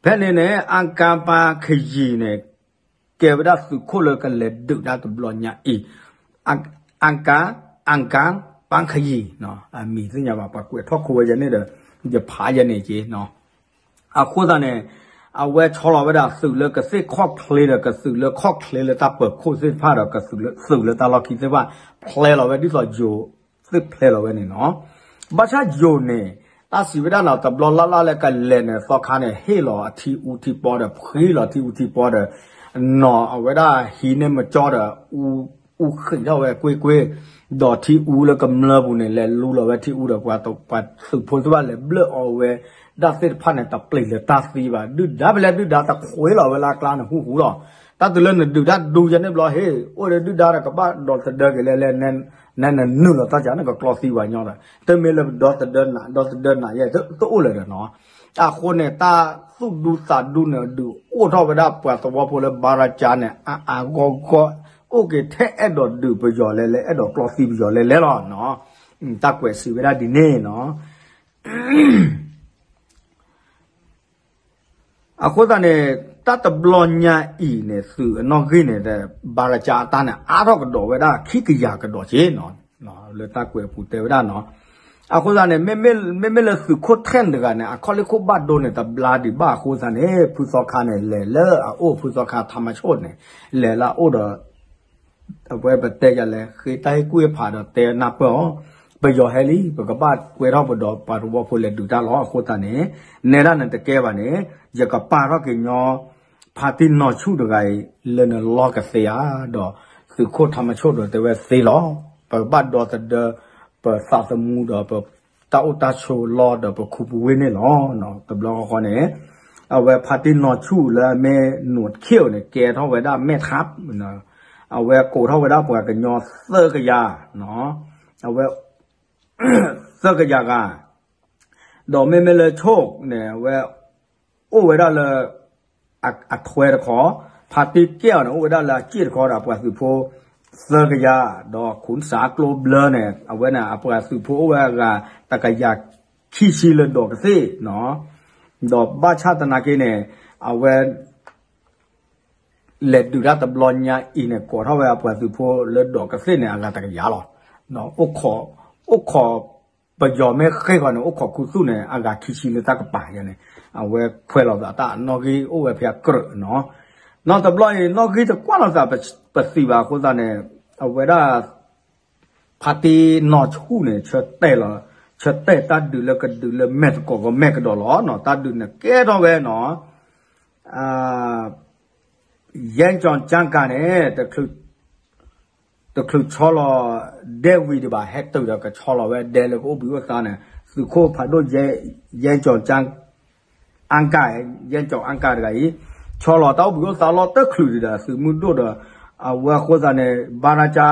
ဖဲန့ၣ်န့ၣ် အကါပၤခယံၤန့ၣ် ကဲဝဲဒၣ်သုးခိၣ်လၢကလဲၤဒုးတၢ်တဘျီညါအံၤ အကါ အကါ ပၤခယံၤ အမံၤသ့ၣ်ညါဘၣ် ပှၤကွဲးထီၣ်ခိဝဲယဲန့ၣ်ဒီး ယဖးယဲန့ၣ်က့ၤ အဃိသတးန့ၣ် အဝဲဆီလီၤဝဲဒၣ်သုးလၢကသ့ၣ်ခီၣ်ချ့ဒီး ကသုးလၢခီၣ်ချ့လၢတၢ်ပၢၤခိၣ်သ့ၣ်တဖၣ်ဒီး ကသုးလၢ သုးလၢတၢ်လီၢ်ခံသ့ၣ်တဖၣ် ဖျဲလီၤဝဲဒ်သိးယိၤသ့ၣ်ဖျဲလီၤဝဲန့ၣ်နီၤ. ဘၣ်ဆၣ်ယိၤန့ၣ် တၢ်စံးဝဲဒၣ်နီၤ တဘျီလၢ်လၢ်လၢကလဲၤန့ၣ် သီခါန့ၣ် ဟ့ၣ်လီၤအထံအူထံပီဒီး ဖှံလီၤထံအူထံပီဒီး နီၤအဝဲဒၣ်ဟံးန့ၢ်မကၠီဒီး အူ အူဃံးထီၣ်ဝဲကွ့ၢ်ကွ့ၢ်, ဒီးထံအူလၢကမျၢၢ်ပူၤန့ၣ် လဲၤလူလီၤဝဲထံအူဒီး ပှၤသုးဖိသ့ၣ်တဖၣ်လဲၤဘျၢၣ်အီၤဝဲဒၣ်သ့ၣ်တဖၣ်န့ၣ် တပျံၤလၢၤတၢ်သံဘၣ်. ဒုၣ်ဒါဖဲလဲၣ်ဒုၣ်ဒါတခွဲးလီၤဝဲလၢအကျါန့ၣ် ဟူဟူလီၤ. တၢ်တုၤလၢနဒုၣ်ဒါဒူယဲန့ၣ်ဘျီ ဟ့ၣ် အိၣ်ဒီးဒုၣ်ဒါဒီး ကဘၣ်ဒီသဒၢက့ၤလဲၣ်လဲၣ်, နဲနနုာ်လီၤတၢ်ကန့ၣ် ကကျီသံပှၤညီဒီး တမ့ၢ်လၢပဒီသဒၢနၤ ဒီသဒၢနၤယဲ တအိၣ်လၢၤဒီးနီၤ. အဃိန့ၣ် တၢ်သူၣ်ဒူသးဒူန့ၣ် ဒုးအိၣ်ထီၣ်ဝဲဒၣ်ပှၤသဝီဖိလၢဘါရကၠါန့ၣ် အါအါဂီၢ်ဂီၢ်, အိၣ်က့ၤထဲအဲၣ်ဒိးဒုးပယီၤလဲၣ်လဲၣ်, အဲၣ်ဒိးကျီသံပယီၤလဲၣ်လဲၣ်လီၤနီၤ. တၢ်ကွဲးစံးဝဲဒၣ်ဒ်န့ၣ်နီၤ. အဃိသတးန့ၣ် တၢ်တဘျီညါအံၤန့ၣ် သုးအနီၣ်ဂံၢ်န့ၣ် ဘါရကၠါအတၢ်န့ၣ် အါထီၣ်ကဒီးဝဲဒၣ်ခံကယၤကဒီးက့နီၤ, လၢတၢ်ကွဲးအပူၤတဲဝဲဒၣ်နီၤ. အဃိသတးန့ၣ် မ့မ့ၢ်လၢသုးခိၣ်ထဲၣ်တဂၤန့ၣ် အခီၣ်လ့ၢ်ခိၣ်ဘၣ်ဒိန့ၣ် တဘျါဒံးဘၣ်အဃိသတးန့ၣ် ဖုသီခါန့ၣ် လဲၤလၢအအိၣ် ဖုသီခါထါမဆိၣ်န့ၣ် လဲၤလၢအအိၣ်ဒီး အဝဲပတဲယၤလဲၣ် ဃ့တၢ်ဟ့ၣ်ကူၣ်ဟ့ၣ်ဖးဒီးတဲနၢ်ပၢၢ်အီၤ, ပယီၤဟဲလံ ပကဘၣ်ကွဲထီၣ်ပဒီးပှၤသဝီဖိလဲၤဒုးတၢ်လီၤ. အဃိသတးန့ၣ် နဲဒၣ်နတကဲဘၣ်န့ၣ် ယကပာ်ထီၣ်က့ၤညီ ဖါတံၢ်နီၢ်ဆူၣ်တဂၤအံၤ လၢနလီၢ်ကသ့ဧါ, ဒီးသုးခိၣ်ထါမဆိၣ်ဒီးတဲဝဲသ့လီၤ. ပကဘၣ်ဒီသဒၢ ပသးသမူဒီးပ တၢ်အိၣ်တၢ်ဆိးလီၢ်ဒီးပခူပဝ့ၢ်န့ၣ်လီၤ. တဘျီဃီဃီန့ၣ် အဝဲဖါတံၢ်နီၢ်ဆူၣ်လၢအမ့ၢ်နူးတခ့ၣ်န့ၣ် ကဲထီၣ်ဝဲဒၣ်မဲၢ်ထါ အဝဲကိးထီၣ်ဝဲဒၣ်ပှၤကညီသၢကယၤ, အဝဲ သၢကယၤဂၤ, ဒီးမ့မ့ၢ်လၢဆိၣ်န့ၣ် အဝဲ အိၣ်ဝဲဒၣ်လၢ အထွဲတခီ, ဖါတံၢ်ကဲၣ်အီၤန့ၣ် အိၣ်ဝဲဒၣ်လၢအစ့ၣ်တခီဒီး အပှၤသုးဖိသၢကယၤ, ဒီးခူၣ်စးကျိဘျၢန့ၣ် အဝဲန့ၣ် အပှၤသုးဖိအိၣ်ဝဲအဂၤတကယၤခံဆံလၢဒိးကသ့ၣ်နီၤ, ဒီးဘၣ်ဆၣ်သနာ်က့န့ၣ် အဝဲ လဲၤဒုးတၢ်တဘျီညါအံၤန့ၣ် ကိးထီၣ်ဝဲအပှၤသုးဖိလၢဒိးကသ့ၣ်န့ၣ် အဂၤတကယၤလီၤ. အိၣ်ခိး အိၣ်ခိး ပယီၤမ့ၢ်ဃ့ၢ်ဃီန့ၣ် အိၣ်ခိးခူသူၣ်န့ၣ် အဂၤခံဆံလၢတၢ်ကပၤယဲန့ၣ် အဝဲခွဲးလီၤသးတၢ်အနီၣ်ဂံၢ်အိၣ်ဝဲဖဲအကြၢးနီၤ. နီတဘျီအံၤ နီၣ်ဂံၢ်တကွၢ်လိာ်သးပသံးဘၣ်အဃိသတးန့ၣ် အဝဲဒၣ် ဖါတံၢ်နီၢ်ဆူၣ်န့ၣ် ဆၢတဲာ်လီၤ ဆၢတဲာ်တၢ်ဒုးလၢကဒုးလၢမဲာ်သကိးကမဲာ်ကဒီးလီၤနီၤ. တၢ်ဒုးန့ၣ်ကဲထီၣ်ဝဲနီၤ ယဲကၠီကၠါကၤန့ၣ် တချုးဆီလီၤဒဲဝံၤဒံးဘၣ် ဟဲတုၤဒီးကဆီလီၤဝဲဒဲလၢကအိၣ်ဘှံးအိၣ်သါန့ၣ် သုးခိၣ်ဖးဒိၣ် ယဲကၠီကၠါ အါကၤ ယဲကၠီအါကၤတဂၤအံၤ ဆီလီၤတၢ်အိၣ်ဘှံးအိၣ်သါလီၤတချုးဒံးဒီး သုးမုၢ်ဒိၣ်ဒီး အဝဲအဃိသတးန့ၣ် ဘါရကၠါ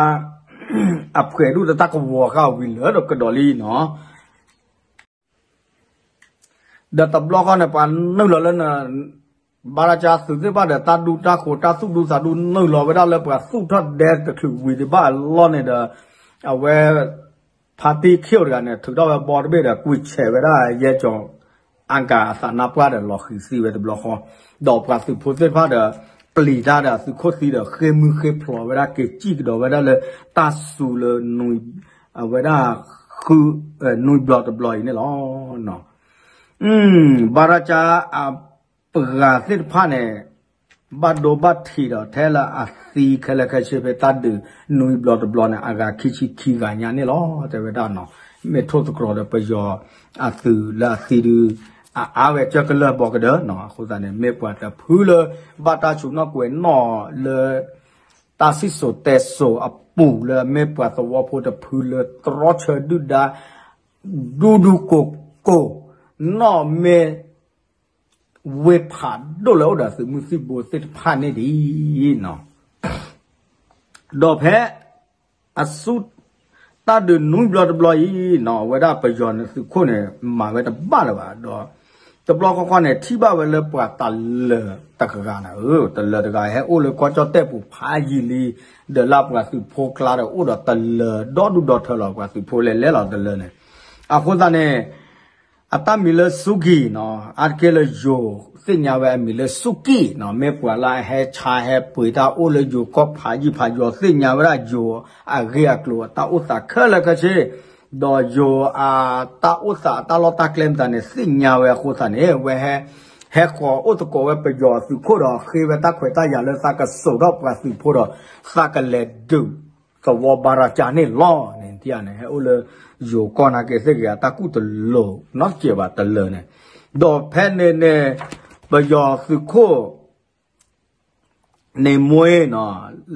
အဖှဲးဒိၣ်ဒီးတၢ်ကဝီၤဃာ်ဝံၤလၢာ်ဒီးကဒီးလံနီၤ. ဒီးတဘျီဃီန့ၣ် ပှၤနုာ်လီၤလၢ ဘါရကၠါသုးသ့ၣ်တဖၣ်ဒီး တၢ်ဒူတၢ်ဃိး တၢ်သူၣ်ဒူသးဒူ နုာ်လီၤဝဲဒၣ်လၢပှၤသူၣ်ထီၣ်ဒဲတချုးဝံၤဒံးဘၣ်အလီၢ်န့ၣ်ဒီး အဝဲ ဖါတံၢ်ခံအိၣ်တဂၤန့ၣ် ထုးထီၣ်ဝဲဘီတဘ့ၣ်ဒီး ကွံာ်ဆဲးဝဲဒၣ်ယဲကၠီ အါကၤအသးနါပှၢ်ဒီးလီၤဃံၤသံဝဲတဘျီဃီ, ဒီးပှၤသုးဖိသ့ၣ်တဖၣ်ဒီး ပျံၤတၢ်ဒီးသုးခိၣ်သံဒီး ဃ့ၢ်မုၢ်ဃ့ၢ်ဖျိးဝဲဒၣ်က့ၤစံၣ်ကဒီးဝဲဒၣ်လၢ တၢ်စူၤလၢ အဝဲဒၣ် နွံဘျီတဘျီအံၤန့ၣ်လီၤ. ဘၣ်ရၢ်ကၠါအပှၤသ့ၣ်တဖၣ်န့ၣ် ဘၣ်ဒိဘၣ်ထံးဒီးထဲလၢအသံခဲလၢာ်ခဲဆ့ ဖဲတၢ်ဒုးနွံဘျီတဘျီန့ၣ် အဂၤခံဆံခံဂၤညါန့ၣ်လီၤ တဲဝဲဒၣ်နီၤ. မ့ၢ်ထိၣ်သတြီၤဒီးပယီၤအသုးလၢအသံဒုး အအါဝဲကၢကလၢၢ်ဘီကဒၢနီၤ. အဃိသတးန့ၣ် မ့ၢ်ပှၤတဖုလၢ ဘၣ်တၢ်ဆူးနီၣ်ကွဲးနီၣ်လၢ တၢ်စံၣ်စိၤတဲစိၤအပူၤလၢအမ့ၢ်ပှၤသဝီဖိတဖုလၢတြီဆၢဒုၣ်ဒါ ဒူဒူကိၢ်ကိၢ် နီၢ်မ့ၢ် ဝ့ၢ်ဖးဒိၣ်လၢအိၣ်ဒီးသုးမုၢ်သံၣ်ဘိသ့ၣ်တဖၣ်န့ၣ်ဒ်နီၤ. ဒီးဖဲ အဆူ တၢ်ဒုးနွံဘျီတဘျီအံၤနီၤ အဝဲဒၣ်ပယီၤန့ၣ်သုးခိၣ်န့ၣ် မၤဝဲတဘၣ်လၢၤဘၣ်ဒီး တဘျီဃီဃီန့ၣ် ထံၣ်ဘၣ်ဝဲလၢပှၤတလၢၤတဂၤန့ၣ်ဧၢ, တလၢၤတဂၤဟဲအိၣ်လၢကီၢ်ကၠီၣ်တဲၣ်ပူၤဖးယံာ်လံ, ဒီးလၢပှၤသုးဖိကျါဒီးအိၣ်ဒီးတလၢၤဒီဒူၣ်ဒီထၢလီၤ ပှၤသုးဖိလဲၤလဲၤလီၤတလၢၤန့ၣ်. အဃိသတးန့ၣ် အတၢ်မံၤလၢစူကံနီၤ အါတက့ၢ်လၢယိၤသ့ၣ်ညါဝဲအမံၤလၢစူကံနီၤ မ့ၢ်ပှၤလၢအဟဲဆါဟဲပှ့ၤတၢ်အိၣ်လၢယိၤကီၢ်ဖးယံာ်ဖးယီၤ သ့ၣ်ညါဝဲဒၣ်ယိၤအဂ့ၢ်အကျိၤအတၢ်အိၣ်သးခဲလၢာ်ခဲဆ့, ဒီးယိၤအတၢ်အိၣ်သးအတၢ်လီၢ်တၢ်ကျဲမတၤန့ၣ် သ့ၣ်ညါဝဲအဃိသတးန့ၣ် ဝဲဟဲ ဟဲဃီၤအိၣ်သကိးဝဲပယီၤသုးခိၣ်ဒီး ဃ့ဝဲတၢ်ခွဲးတၢ်ယာ်လၢသးကစိာ်ထီၣ်ပှၤသုးဖိဒီး သးကလဲၤဒုးသဝီဘါရၢ်ကၠါန့ၣ်လီၤန့ၣ် ထံၣ်ဧါန့ၣ် ဟဲအိၣ်လၢယိၤကီၢ်နာ်က့သ့ၣ်ဂ့ၤ အတၢ်ကူၣ်တလိာ်နီတစဲးဘၣ်တလၢၤန့ၣ်, ဒီးဖဲန့ၣ်န့ၣ် ပယီၤသုးခိၣ် န့ၣ်မ့ၢ်နီၤ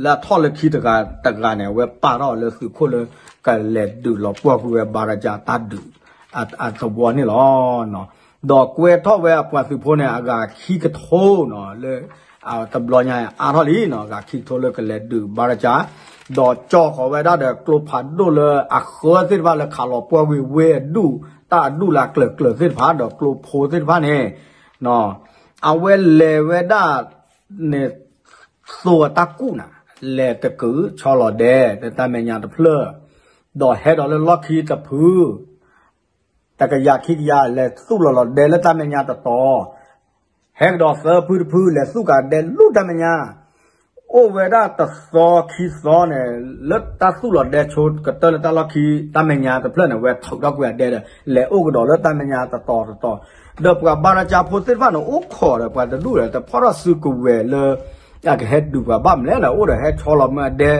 လၢအထီၣ်လၢခံတဂၤတဂၤန့ၣ် အဝဲပာ်ထီၣ်လၢသုးခိၣ်လၢ ကလဲၤဒုးလီၤပှီၢ်ကွံာ်ဝဲ ဘၤရၤကၠါတၢ်ဒုး အသဝီန့ၣ်လီၤ. ဒီးကွဲထီၣ်ဝဲအပှၤသုးဖိန့ၣ် အဂၤခံကထိနီၤ လၢ တဘျီညါအါထီၣ်လံနီၤ အဂၤခံကထိလၢကလဲၤဒုးဘၤရၤကၠါ ဒီးကၠီၣ်ဃီၤဝဲဒၣ်ဒီးကျိဖးဒိၣ်လၢအဃၢသ့ၣ်တဖၣ်လၢခးလီၤပှီၢ်ကွံာ်ဝ့ၢ်အဒူၣ် တၢ်အဒူၣ်လၢအကျၢၤကျၢၤသ့ၣ်တဖၣ် ဒီးကျိဖိသ့ၣ်တဖၣ်န့ၣ် အဝဲလဲၤဝဲဒၣ်န့ၣ် သိအတၢ်ကူၣ်နၤ လဲၤတကုာ်ဆီလီၤဒဲ လၢတၢ်မဲာ်ညါတဖျၢၣ် ဒီးဟဲဒီးလၢလီၢ်ခံတဖု တကယၤခံကယၤ လဲၤသူၣ်လီၤလီၤဒဲလၢတၢ်မဲာ်ညါတတီၤ ဟဲကဒီးသၢဖုတဖု လဲၤသူၣ်ကးဒဲလူၢ်တၢ်မဲာ်ညါ အိၣ်ဝဲဒၣ်တသီခံသီန့ၣ် လၢတၢ်သူၣ်လီၤဒဲဆိကတၢၢ်လၢတၢ်လီၢ်ခံ တၢ်မဲာ်ညါတဖျၢၣ်န့ၣ် ဝဲထုးထီၣ်ကွံာ်အဒဲဒီး လဲၤအိၣ်ကဒီးလၢတၢ်မဲာ်ညါတတီၤတတီၤ ဒီးပှၤဘၤရၤကၠါဖိသ့ၣ်တဖၣ်န့ၣ် အိၣ်ခိးဒီးပှၤတဒူၣ်ဒီး တဖီၣ်ထီၣ်စုကဝဲၤလၢ အကဟဲဒုးပှၤဘၣ်မလဲၣ်ဒီး အိၣ်ဒီးဟဲဆီလီၤမ့ၢ်အဒဲ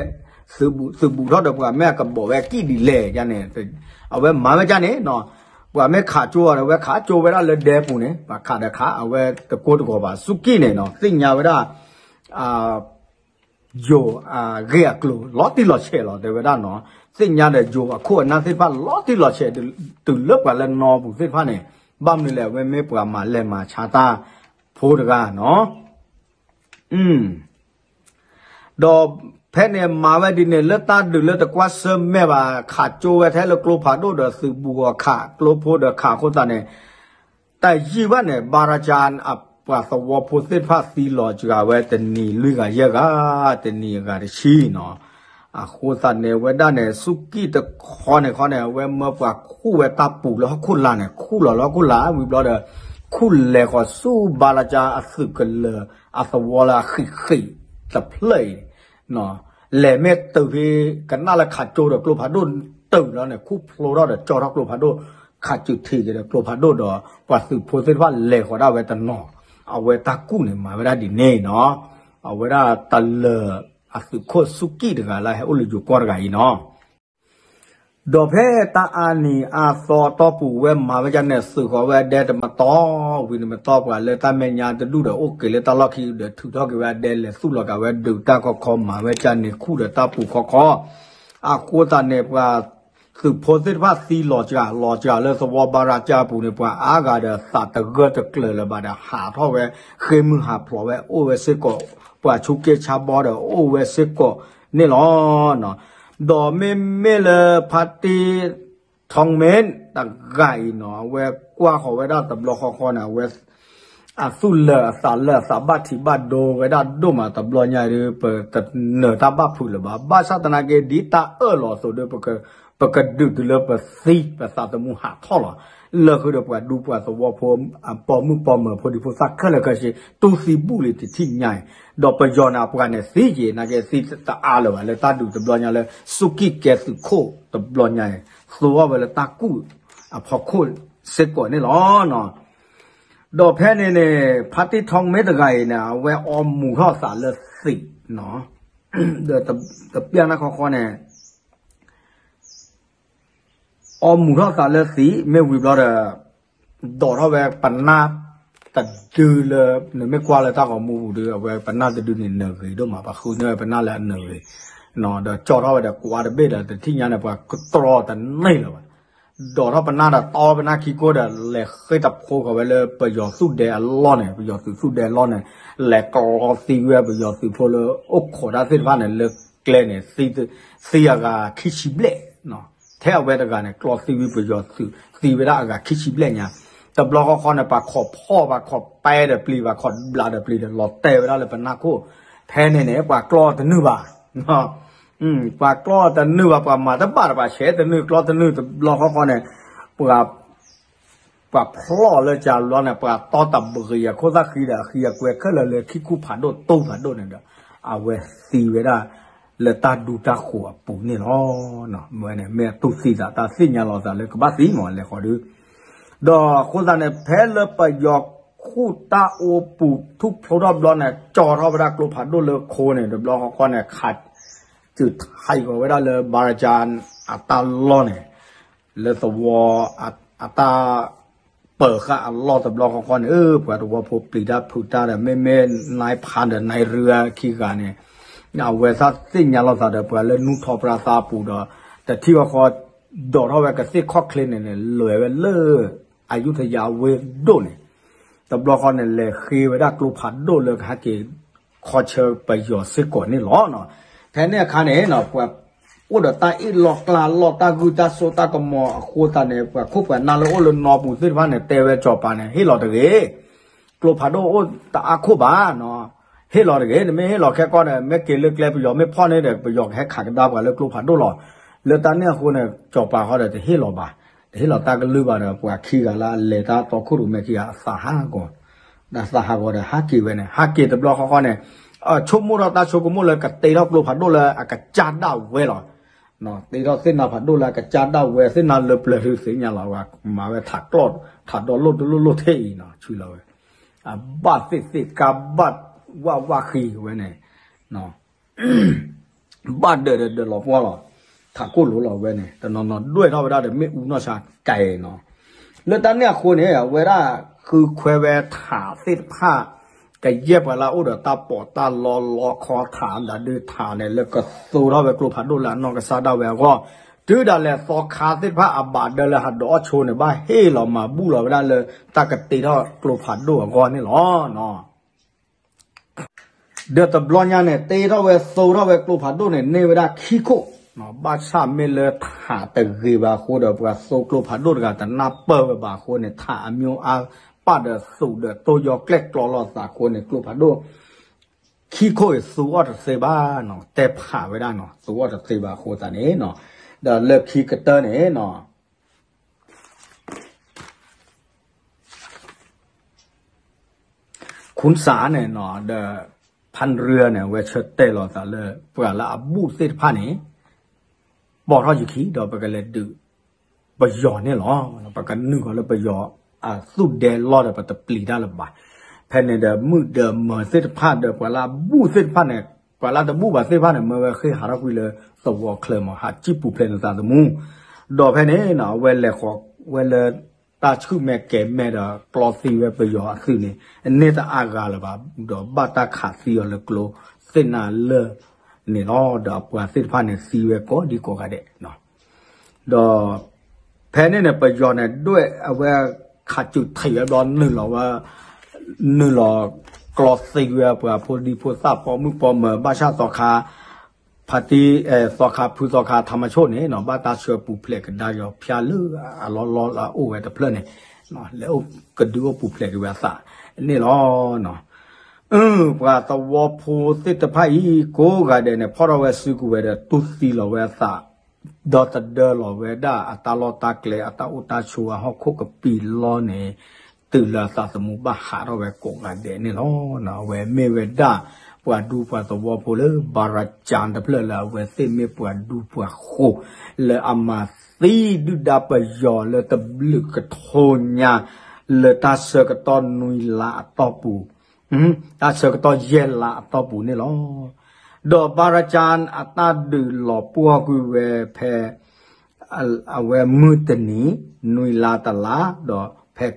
သုးဘူးထီၣ်ဒီးပှၤမ့ၢ်အကဘီၣ်ဝဲကံၣ်ဒ်လဲၣ်န့ၣ် အဝဲမၤဝဲဒ်န့ၣ်နီၤ ပှၤမ့ၢ်ခးကၠိအီၤဒီး ဝဲခးကၠိဝဲဒၣ်လၢဒဲပူၤန့ၣ် ပှၤခးဒီးခး အဝဲတကိးတဂီၤဘၣ် စူးကံၣ်န့ၣ်နီၤ သ့ၣ်ညါဝဲဒၣ် ယိၤအဂ့ၢ်အကျိၤ လီၤတံၢ်လီၤဆဲးလီၤ တဲဝဲဒၣ်နီၤ သ့ၣ်ညါဒီးယိၤအခိၣ်အနၢ်သ့ၣ်တဖၣ် လီၤတံၢ်လီၤဆဲး တုၤလၢပှၤလၢနီပူၤသ့ၣ်တဖၣ်န့ၣ် ဘၣ်မနုၤလဲၣ် အဝဲမ့ၢ်ပှၤမၤလဲၤမၤဆါတၢ်ဖိတဂၤနီၤ ဒီးဖဲန့ၣ်မၤဝဲဒ်န့ၣ် လၢတၢ်ဒုးလၢတကွၢ်ဆၢၣ်မဲာ်ဘၣ် ခးကၠိဝဲထဲလၢကျိဖးဒိၣ်ဒီးသုးဘူးဂီၤခး ကျိဖိဒီးခးအဃိသတးန့ၣ် တၢ်ယံာ်ဘၣ်န့ၣ် ဘၤရၤကၠါအပှၤသဝီဖိသ့ၣ်တဖၣ်သံလီၤစှၤဝဲတနံၤလွံၢ်ဂၤယဲၢ်ဂၤ တနံၤအဂၤတဆံနီၤ အဃိသတးန့ၣ်ဝဲဒၣ်န့ၣ် စူးကံၣ်တခီန့ၣ်ခီန့ၣ် အဝဲမၢပှၤခူၣ်ဝဲတၢ်ပူၤလၢဟီၣ်ခိၣ်လာ်န့ၣ် ခူၣ်လီၤလၢဟီၣ်ခိၣ်လာ်ဝံၤဘျီဒီး ခူၣ်လဲၤဃီၤဆူဘၤရၤကၠါအသုးကလၢၤ အသဝီလၢအဃံးဃံးတဖျၢၣ်အံၤ လဲၤမ့ၢ်တုၤဖဲ ကနၣ်လၢခးကၠိဒီးကျိဖးဒိၣ်တုၤလီၤန့ၣ် ခူၣ်ဖျိထီၣ်ဒီးကၠီထီၣ်ကျိဖးဒိၣ် ခးစုးထံးက့ၤဒီးကျိဖးဒိၣ်ဒီး ပှၤသုးဖိသ့ၣ်တဖၣ်လဲၤဃီၤဒၣ်ဝဲတနီၤ အဝဲတၢ်ကူၣ်န့ၣ်မၤဝဲဒၣ်ဒ်န့ၣ်နီၤ အဝဲဒၣ်တလၢၤအသုးခိၣ်စူးကံၣ်တဂၤလၢဟဲအိၣ်လၢယိၤကီၢ်တဂၤအံၤနီၤ ဒီးဖဲတၢ်အါနံၤအါသီအတီၢ်ပူၤဝဲမၤဝဲဒ်န့ၣ် သုးဃီၤဝဲအဒဲတမတီၢ် ဝံၤတမတီၢ်ပှၤလၢတၢ်မဲာ်ညါတဒူၣ်ဒီးအိၣ်က့ၤလၢတၢ်လီၢ်ခံဒီး ထုးထီၣ်က့ၤဝဲအဒဲလဲၤသူၣ်လီၤကးဝဲဒုးတၢ်ခီခီ မၤဝဲဒ်န့ၣ်ခူၣ်ဒီးတၢ်ပူၤခီခီ အဃိသတးန့ၣ် ပှၤသုးဖိသ့ၣ်တဖၣ်သံလီၤစှၤ လီၤစှၤလၢသဝီဘၤရၤကၠါအပူၤန့ၣ် ပှၤအါဂၤဒီးသးတဂၢၢ်တကျၢၤလၢၤဘၣ်ဒီးဟးထီၣ်ဝဲ ဃ့မုၢ်ဟးဖျိးဝဲအိၣ်ဝဲစ့ၢ်ကီး ပှၤဆူးက့ဆါဘီဒီးအိၣ်ဝဲစ့ၢ်ကီးန့ၣ်လီၤ. ဒီးမ့မ့ၢ်လၢဖါတံၣ် ထီၣ်မ့ၢ်တဂၤအံၤနီၤ အဝဲကွၢ်ဃီၤဝဲဒၣ်တဘျီဃီဃီန့ၣ် အဝဲ အသူၣ်လၢာ်အသးလၢာ်အသးဘၣ်ထံးဘၣ်ဒိဝဲဒၣ်ဒိၣ်မးတဘျီညါဒီး ပတနၢၤတၢ်ဘၣ်ဖုးလၢၤဘၣ်. ဘၣ်ဆၣ်သနာ်က့ ဒ်တၢ်အၢၣ်လီၤအသိးဒီး ပကဒုးတုၤလၢပသံပသးသမူဟးထီၣ်လီၤ. လၢဃုာ်ဒီးပှၤဒူပှၤသဝီဖိ ပိာ်မုၣ်ပိာ်မၢၤဖိဒံဖိသၣ်ခဲလၢာ်ခဲဆ့ တူၢ်သံဘူၣ်လံတထံၣ်ညါအံၤ, ဒီးပယီၤန့ၣ် အပှၤန့ၣ်သံက့ၤ နာ်က့သံတအါလၢၤဘၣ် လၢတၢ်ဒုးတဘျီညါလၢ စူးကံၣ်ကဲသုးခိၣ်တဘျီညါအံၤ သူအီၤဝဲလၢတၢ်ကူၣ်အဖီခိၣ်စ့ၢ်ကီးန့ၣ်လီၤ. ဒီးဖဲန့ၣ်န့ၣ် ဖါတံၢ်ထီၣ်မ့ၢ်တဂၤအံၤန့ၣ် အဝဲအီမူၤထီၣ်သးလၢသံး, ဒီးတပျၢ်နၢ်ခီဃီန့ၣ် အီမူၤထီၣ်သးလၢသံး မ့ၢ်ဝံၤဘျီဒီး ဒိးထီၣ်ဝဲပနၢ်တဒုလၢ နမ့ၢ်ကွၢ်လၢတၢ်ဂီၤမူပူၤဒီး အဝဲပနၢ်တဒုန့ၣ်နၢၤဂ့ၤဒိၣ်မး ပှၤဃုန့ၢ်ဝဲပနၢ်လၢအနၢၤဂ့ၤ, ဒီးကၠီထီၣ်ဝဲဒီးကွၢ်တဘ့ၣ်ဒီး တထံၣ်ညါန့ၣ် ပှၤကတြီတန့ၢ်လၢၤဘၣ်. ဒိးထီၣ်ပနၢ်ဒီးတီပနၢ်ခံကိၢ်ဒီး လဲၤဃ့ၢ်တဖိဃီၤဝဲလၢပယီၤသူၣ်ဒဲအလီၢ်န့ၣ်, ပယီၤသုးသူၣ်ဒဲအလီၢ်န့ၣ်, လဲၤကျီသံဝဲပယီၤသုးဖိလၢအိၣ်ခိးတၢ်သ့ၣ်တဖၣ်န့ၣ် လၢကျဲန့ၣ် သံအဂၤခံဆံဘျဲၣ်, ထဲအဝဲတဂၤန့ၣ် ကျီသံဝံၤပယီၤသုးသံဝဲဒၣ်အဂၤခံဆံဘျဲၣ်ညါ, တဘျီဃီဃီန့ၣ် ပှၤခိးဖီၣ် ပှၤခိးပဲဒီးပျံၤ ပှၤခိးဘျးဒီးပျံၤဒီး လီၤတဲာ်ဝဲဒၣ်လၢပနၢ်ခိၣ်, ဖဲန့ၣ်န့ၣ် ပှၤကျီတနုာ်ဘၣ် ပှၤကျီတနုာ်ဘၣ် ပှၤမၤတဘၣ်ဒီးပှၤဆဲးတနုာ်ကျီတနုာ် တဘျီဃီဃီန့ၣ်, ပှၤ ပှၤဖျီၣ်လၢကၢ်ဘျီန့ၣ် ပှၤတီတၢ်ဘှံးအခိၣ်သၣ်ဃံဒီး အဃံအကွဲခဲလၢာ်လၢခံခူၣ်ဖးဒိၣ်တိၢ်ဖးဒိၣ်န့ၣ်ဒီး အဝဲသံဝဲဒၣ်လၢတၢ်ဒူတၢ်ဃိၤအပူၤန့ၣ်လီၤ. မ့ၢ်န့ၣ် မ့ၢ်အတူၢ်သံသး တၢ်သ့ၣ်ညါလီၤသးလၢကဘၣ်သံမး လဲၤဃီၤဒုး ဒီးအဃိသတးန့ၣ် ဖဲလၢပယီၤခူၣ်တၢ်အိၣ်ပူၤထူၣ်ဖျိထီၣ်ဘျီန့ၣ် ကၠီထီၣ်ဝဲဒၣ်ကျိဖးဒိၣ်လၢခိန့ၣ် တဘျီဃီဃီန့ၣ် ခး စုးထံးဃီၤဝဲဒၣ်လၢဘၤရကၠါအတၢ်လီၢ်န့ၣ် လၢသဝီ အတၢ် ပၢၤဃာ်အလီၢ်တဘျီဃီဃီန့ၣ် အၢ ပှၤသဝီဖိပျံၤတၢ်ဖုးတၢ်ဒီး မ့မ့ၢ် နၢ်ဖးဒီး နၢ်ရူခံဂၤန့ၣ် အဝဲသ့ၣ်သ့ၣ်ညါလိာ်သးဒီး ပှၤလၢနူၢ်ထီၣ်ပြၢသးအပူၤဒီး တထံၣ်ဃီဃီ ဒိးထီၣ်ဝဲကသ့ၣ်ခီၣ်ချ့န့ၣ်န့ၣ် လဲၤဝဲလၢ အယူထယၤဝ့ၢ်ဒိၣ်န့ၣ် တဘျီဃီန့ၣ် လဲၤဃ့ဝဲဒၣ်ကျိဖးဒိၣ်လၢကဟဲက့ၤ ခီဆၢပယီၤစ့ၢ်ကီးန့ၣ်လီၤ. ဖဲန့ၣ်အခါန့ၣ် ပှၤအိၣ်ဒီးတၢ်အ့ၣ်လိာ်ကျါလိာ် တၢ်ဂုၢ်တၢ်စိတၢ်ကမီၤအဃိသတးန့ၣ် ပှၤခိၣ်ပှၤနၢ်လၢအိၣ်လၢနီပူၤသ့ၣ်တဖၣ်န့ၣ် တဲဝဲစီၤပၤန့ၣ် ဟ့ၣ်လီၤတဂ့ၤ ကျိဖးဒိၣ်အိၣ်တအါခိၣ်ဘၣ်နီၤ, ဟ့ၣ်လီၤတဂ့ၤ, နမ့ၢ်ဟ့ၣ်လီၤခဲကီၢ်ဒီး မ့ၢ်က့ၤလၢကျဲပယီၤမ့ၢ်ဖီၣ်န့ၣ်ဒီး ပယီၤကဟဲခးကဒါပှၤလၢကျိဖးဒိၣ်လီၤ. လၢတၢ်န့ၣ်အဃိန့ၣ် စီၤပၤဃီဒီးတဟ့ၣ်လီၤဘၣ်, တဟ့ၣ်လီၤတၢ်ကလုၢ်ဘၣ်ဒီး ပှၤခံဂၤလၢအလဲၤတၢ်တီခိၣ်ရိၣ်မဲခံဂၤ အသးဟးဂီၤ, ဒီးသးဟးဂီၤဒီးဟးက့ၤဝဲန့ၣ် ဟးက့ၤတဘျီဃီဃီန့ၣ် ဆိကမိၣ်ထီၣ်တၢ်ဆိကမိၣ်လၢကတ့ထီၣ်ကျိဖးဒိၣ်လၢအကစၢ်ဒၣ်ဝဲလီၤ. တ့ထီၣ်သ့ၣ်နါဖးဒိၣ်လၢအကစၢ်ဒၣ်ဝဲ သ့ၣ်နါလၢပျၢၤဒုးသ့ၣ်ညါလီၤ မၤဝဲထးကျီၢ် ထးဒီလိၣ်တလိၣ်လိၣ်ထဲအံၤနီၤ ဆူလီၤဝဲ, အဘၣ်သ့ၣ်သ့ၣ်ကါဘၣ်ဝၣ်ဝၣ်ဃံဝဲန့ၣ် ဘၣ်ဒၢးဒီးဒၢးလီၤပှီၢ်လီၤ, ထးကိၢ်လိၤလီၤဝဲန့ၣ် တနီၤနီၤဒွဲၣ်ထီၣ်ဝဲဒၣ်ဒီးမ့ၣ်အူနီၢ်ဆါကဲနီၤ. လၢတၢ်န့ၣ်အဃိန့ၣ် အဝဲဒၣ်ဃုခွဲးဝဲထးသ့ၣ်တဖၣ် ကယဲၢ်ပှၤလၢအအိၣ်ဒီးတၢ်ပီးတၢ်လီလီခီထးဒၣ်ဒုးထးန့ၣ် လၢကသိထီၣ်ဝဲကျိဖးဒိၣ်လၢအနီၢ်ကစၢ်ဒၣ်ဝဲအဂီၢ်, တုၤဒၣ်လဲာ်သီခါသ့ၣ်တဖၣ်အဘၣ်ဒၢလၢဟးဒီးအီၣ်ဆိန့ၣ် ဘၣ်ဟ့ၣ်လီၤမၤဘူၣ်လီၤဝဲဒၣ်လၢတၢ်ကတ့ထီၣ်ကျိဖးဒိၣ်အဂီၢ်န့ၣ်လီၤ. ဒီးတဘျီညါန့ၣ် တ့ထီၣ်ဝဲသိထီၣ်ဝဲကျိဖးဒိၣ်န့ၣ် န့ၢ်ဝဲဒၣ်ခံခိၣ်, ဘၣ်ဆၣ်မ့ၢ်လၢထးတဂ့ၤဘၣ်အဃိဒီး ပှၤသိကျိဖးဒိၣ်တဂၤတနၢ်ပၢၢ်ဝဲဘၣ်အဃိန့ၣ် ထးအမျိုးအါပၣ်ဒီးသူးဒီးတိၢ်ယီၤကျဲၣ်ကျီလိာ်သးအဃိန့ၣ် ကျိဖးဒိၣ် ခံခိၣ်အံၤသူအီၤတသ့ဘၣ်နီၤ, တဲဖးဝဲဒၣ်နီၤ, သူအီၤတသ့ဘၣ်အဃိသတးန့ၣ်နီၤ, ဒီးလၢခံကတၢၢ်န့ၣ်နီၤ ခွန်စးန့ၣ်နီၤ ဒီး ဖၣ်ရၢၣ်န့ၣ် အဝဲဆၢတဲာ်လီၤသးလၢ ပှၤလၢအဘူၣ်သ့ၣ်တဖၣ်န့ၣ် ပိာ်ထီၣ်ယခံ ဒီးပကလဲၤဒုးပယီၤန့ၣ်လီၤ. ပကနုာ်ဃီၤလၢပယီၤအသူၣ်ဒဲလီၢ်ဒီး ပတပျံၤတၢ်လၢၤဘၣ်. ဖဲန့ၣ်ဒီး မုၣ်ဒီးမၢၤသ့ၣ်တဖၣ်ဒီး ပှၤလၢအဘူၣ်သ့ၣ်တဖၣ်န့ၣ် ပှၤလၢတဘူၣ်ဘၣ်သ့ၣ်တဖၣ်န့ၣ် မၢဝဲဃ့ဟးထီၣ်ကွံာ်လၢသဝီချၢမး ဟးစံၣ်ပူၤဖျဲးနသးသမူ ဒီးဖဲန့ၣ်နီၤ အဝဲလဲၤဃီၤဝဲလၢ တၢ်ဆူၣ်မဲာ်ကဲၤမဲာ်ဒီး ကျီသံဝဲပယီၤအသုးန့ၣ် န့ၢ်တအါဂၤလၢၤဘၣ်, ဒီးဘၣ်တၢ်ခးသံအီၤလၢကျိသ့ၣ်နါလၢာ်န့ၣ်လီၤ. ဒီးအပှၤသ့ၣ်တဖၣ်န့ၣ် သံဝဲကိးဒံကိးဂၤဒဲး ဒီးဖဲန့ၣ်န့ၣ် ပယီၤန့ၣ် ဒွဲၣ်အဝဲခးစူၤထံးဝဲဘျီ နုာ်လီၤဝဲ နုာ်လီၤကျီသံဝဲပှၤဖိဒံဖိသၣ်ပိာ်မုၣ်ပိာ်မၢၤ ဘၣ်ဆၣ်သီခါ ဖါတံၢ် သီခါဖုသီခါထါမဆိၣ်န့ၣ်နီၤ ဘၣ်တၢ်ဆှၢပူၤဖျဲးကဒါက့ၤအီၤဖၠါလၢအလီၢ်လီၢ်လၢအအိၣ်ဝဲတဖျၢၣ်န့ၣ် လဲၤအိၣ်ကဒုးအိၣ်ပူၤဖျဲးက့ၤဝဲအသးန့ၣ်လီၤ. ပှၤသဝီဖိသ့ၣ်တဖၣ်အံၤ ကိးဂၤဒဲးန့ၣ် ဖီၣ်ထီၣ်ဝဲစုကဝဲၤဒီး တူၢ်သံလီၤဝဲအသး ဒီးတဒၢလီၤဝဲဒၣ်အတၢ်လီၢ်တၢ်ကျဲ အတၢ်အိၣ်တၢ်ဆိးအဟီၣ်ခိၣ်ကပံာ်လီၢ်န့ၣ် တုၤလၢအသးသမူဘၣ်ဟးထီၣ်ဝဲကိးဂၤဒဲးန့ၣ်လီၤ. အဝဲမ့ၢ်ဝဲဒၣ် ပှၤဒူပှၤသဝီဖိလၢ ဘၤရၤကၠါတဖျၢၣ်လၢအဝဲသ့ၣ်မ့ၢ်ပှၤဒူပှၤဃိၤ လၢအမၤသံဒုၣ်ဒါပယီၤလၢတဘျုးကထိညါ လၢတၢ်ဆၢကတီၢ်နွံလါအတီၢ်ပူၤ တၢ်ဆၢကတီၢ်ယဲၢ်လါအတီၢ်ပူၤန့ၣ်လီၤ. ဒီးဘၤရၤကၠါအတၢ်ဒုးလီၤပှီၢ်ကွံာ်ဝဲဖဲ အဝဲမုၢ်တနံၤ နွံလါတလါ ဒီးဖဲ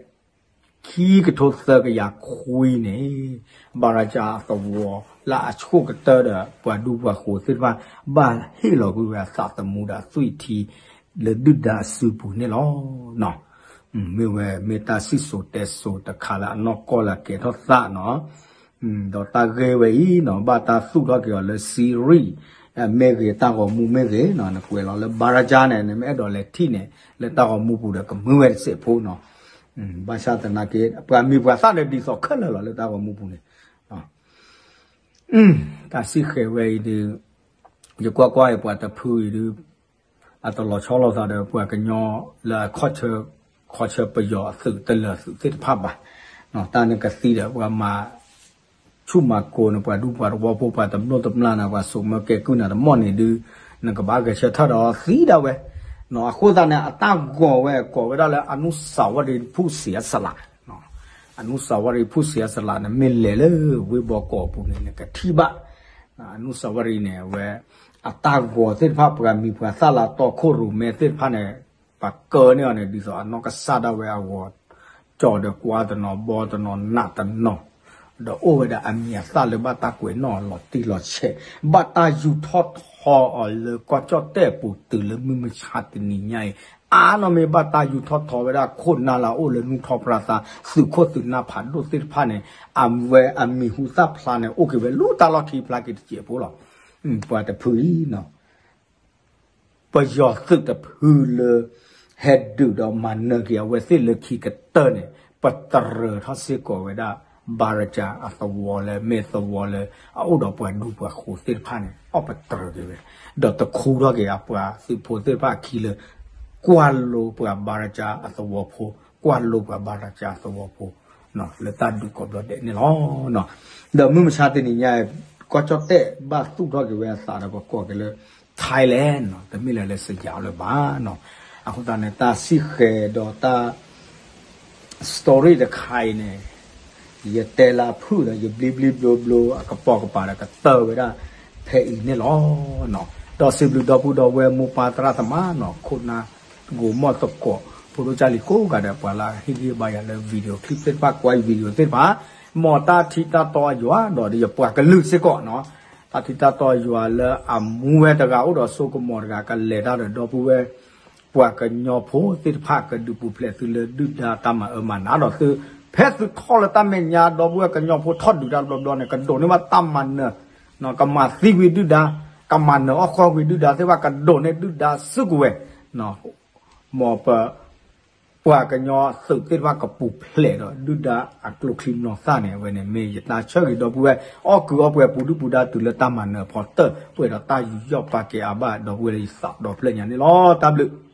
ခံကထိသၢကယၤခွံန့ၣ် ဘၤရၤကၠါအသဝီလၢအဆိကတၢၢ်ဒီး ပှၤဒူပှၤဃိၤသ့ၣ်တဖၣ် ဘၣ်ဟ့ၣ်လီၤကွံာ်ဝဲအသးသမူဒီးအသွံၣ်ထံ လၢဒုၣ်ဒါအစုပူၤန့ၣ်လီၤ. မ့ၢ်ဝဲမ့ၢ်တၢ်စံၣ်စိၤတဲစိၤတခါလၢအနီၢ်ကီၢ်လၢအကဲထီၣ်သးနီၤ ဒီးတၢ်ဂ့ၢ်ဝဲအံၤနီၤ ဘၣ်တၢ်သူၣ်ထီၣ်က့ၤအီၤလၢ Siri မ့ၢ်ဂ့ၤ တၢ်ဂီၤမူမ့ၢ်ဂ့ၤနီၤ နကွဲးလီၤလၢ ဘၤရၤကၠါ န့ၣ် နမ့ၢ်အဲၣ်ဒိးလဲၤထံၣ်န့ၣ် လၢတၢ်ဂီၤမူပူၤဒီးကမုာ်ဝဲတစဲးဖိနီၤ ဘၣ်ဆၣ်သနာ်က့ ပှၤမံၤပှၤသၣ်ဒီးဒ်သိးခဲလၢာ်လီၤလၢတၢ်ဂီၤမူပူၤန့ၣ် တၢ်စံၣ်ဃဲၤဝဲအံၤဒီး ယကွၢ်ကွၢ်အံၤပှၤတဖုအံၤဒီး အတလီၤဆီလိာ်သးဒီးပှၤကညီလၢအခီၣ်ဆၢ ခီၣ်ဆၢပယီၤအသုးတလၢာ်သုးသ့ၣ်တဖၣ်ဘၣ်. တၢ်နကသံဒီးပှၤမၤဆူၣ်မၤကိၤန့ၣ် ပှၤဒူပှၤသဝီဖိ ပှၤတမျိၢ်တမျာ်န့ၣ် ပှၤစိာ်မၢကဲကုၢ်နၤတမီၢ်န့ၣ်ဒုး နကဘၣ်ဂဲၤဆၢထၢၣ်ဒီးသံဒၣ်ဝဲ အဃိသတးန့ၣ် အတၢ်ဂီၤဝဲကိးဝဲဒၣ်လၢ အနုစၢဝရီးဖူးဆံးအစလး အနုစၢဝရီးဖူးဆံးအစလးန့ၣ် မ့ၢ်လဲၤလၢဝ့ၢ်ဘီကီးအပူၤန့ၣ် နကထံၣ်ဘၣ် အနုစၢဝရီးန့ၣ် အဝဲ အတၢ်ဂီၤသ့ၣ်တဖၣ် ပှၤမံၤပှၤသၣ်လၢအတီခိၣ်ရိၣ်မဲသ့ၣ်တဖၣ်န့ၣ် ပှၤကၢန့ၢ်အီၤန့ၣ် ဒ်သိးအနီၢ်ကစၢ်ဒၣ်ဝဲအဂီၤ ကၠီဒီးကွါတနီၤ ဘီတနီၤ နးတနီၤ, ဒီးအိၣ်ဝဲဒၣ်အမံၤအသၣ်လၢဘၣ်တၢ်ကွဲးနီၣ်အီၤလီၤတံၢ်လီၤဆဲး, ဘၣ်တၢ်ယူၤထီၣ်ထီအီၤလၢကီၢ်ကၠီၣ်တဲၣ်အပူၤတုၤလၢမုၢ်မဆါတနံၤညါအံၤ, အါနီၢ်မ့ၢ်ဘၣ်တၢ်ယူၤထီၣ်ထီဝဲဒၣ်ခိၣ်နၢ်လၢအအိၣ်လၢနူၢ်ထီၣ်ပြၢသး သုးခိၣ်သုးနၢ်ဖးဒိၣ်သ့ၣ်တဖၣ်န့ၣ်, အဝဲအမံၤဟူသၣ်ဖျါန့ၣ် အိၣ်က့ၤဝဲလၢတၢ်လီၢ်ခံဖျါက့ၤတစဲးဖိလီၤ. ပှၤတဖုအံၤနီၤ ပယီၤသုးတဖုလၢ ဟဲဒုးဒီးမၤနၢၤက့ၤအဝဲသ့ၣ်လၢခံကတၢၢ်န့ၣ် ပတြၢၤထီၣ်စ့ၢ်ကီးဝဲဒၣ် ဘၤရကၤအသဝီလၢ မ့ၢ်သဝီလၢ အအိၣ်ဒီးပှၤဒူပှၤဃိၤသ့ၣ်တဖၣ်န့ၣ် အီၣ်ပတြၢၤက့ၤဝဲ, ဒီးတခူထီၣ်က့ၤအပှၤသုးဖိသ့ၣ်တဖၣ်အခံလၢ ကွၢ်လိပှၤဘၤရကၤအသဝီဖိ, ကွၢ်လိပှၤဘၤရကၤအသဝီဖိ လၢတၢ်ဒုးကိးဘျီဒဲးန့ၣ်လီၤ. ဒီးမုၢ်မဆါတနံၤညါ ကီၢ်ကၠီၣ်တဲၣ်ဘၣ်သူၣ်ထီၣ်က့ၤဝဲအသးဒီးပကိးက့ၤလၢ Thailand နီၤ, တမ့ၢ်လၢလၢစယၤလၢၤဘၣ်နီၤ. အဃိသတးန့ၣ် တၢ်စံၣ်ဃဲၤဒီးတၢ် story တခါအံၤန့ၣ် ယတဲလၢအဖုၣ်ဒီး ယဘျ့ဘျ့ဘျိဘျိ အကပိာ်ကပၤဒီးကတၢၢ်ဝဲဒၣ်ဖဲအံၤန့ၣ်လီၤ. ဒီးစံးဘျုးဒီပုၢ်ဒီဝဲၢ်မိၢ်ပၢ်သရၣ်သမါနီၤ, ခိၣ်နၢ် ကိးမီၢ်သကိး ဖိဒိၣ်ကၢ်လံၤကိးဂၤဒဲး ပှၤလၢဟ့ၣ်ဂံၢ်ဘါယၤလၢ video clip သ့ၣ်တဖၣ် ကွၢ်ယ video သ့ၣ်တဖၣ်, မ်တၢ်ထံတၢ်တီအယွၤ ဒီးယပှၤကလုာ်စ့ၢ်ကီးနီၤ, တၢ်ထံတၢ်တီယွၤလၢအမူဝဲတဂၤအိၣ်ဒီးစိကမီၤတဂၤ ကလဲၤတၢ်ဒီးဒီပုၢ်ဝဲၢ် ပှၤကညီဖိသ့ၣ်တဖၣ် ကဒုးပူၤဖျဲးသုလၢဒုၣ်ဒါတၢ်မၤအၢမၤနးဒီးသု, ဖဲသုထီၣ်လၢတၢ်မဲာ်ညါ ဒီပုၢ်ဝဲၢ်ကညီဖိထီၣ်ဒုးတၢ်တဘျီဘျီန့ၣ် ကဒိးန့ၢ်ဘၣ်တၢ်မၤနၢၤ ကမၤသံဝံၤဒုၣ်ဒါ, ကမၤနၢၤအီၣ်ဃီဝံၤဒုၣ်ဒါသ့ၣ်တဖၣ် ကဒိးန့ၢ်ဒုၣ်ဒါစုကဝဲၤ, မ်ပ ပှၤကညီသုးသ့ၣ်တဖၣ်ကပူၤဖျဲးဒီးဒုၣ်ဒါအကျိချံမျိာ်သၣ်န့ၣ် အဝဲန့ၣ်မ့ၢ်ယတၢ်ဆၢဂ့ၤဒီပုၢ်ဝဲၢ် အီၣ်ကုးအီပှဲၤပူၤဒုၣ်ပူၤဒါတုၤလၢတၢ်မၤနၢၤဖီတၢၢ် ပှဲၤဒီးတၢ်ယူးယီၣ်ပာ်ကဲအါဘၣ်ဒီပုၢ်ဝဲၢ်လၢယသးဒီဖျၢၣ်ညါန့ၣ်လီၤ. တၢ်ဘျုး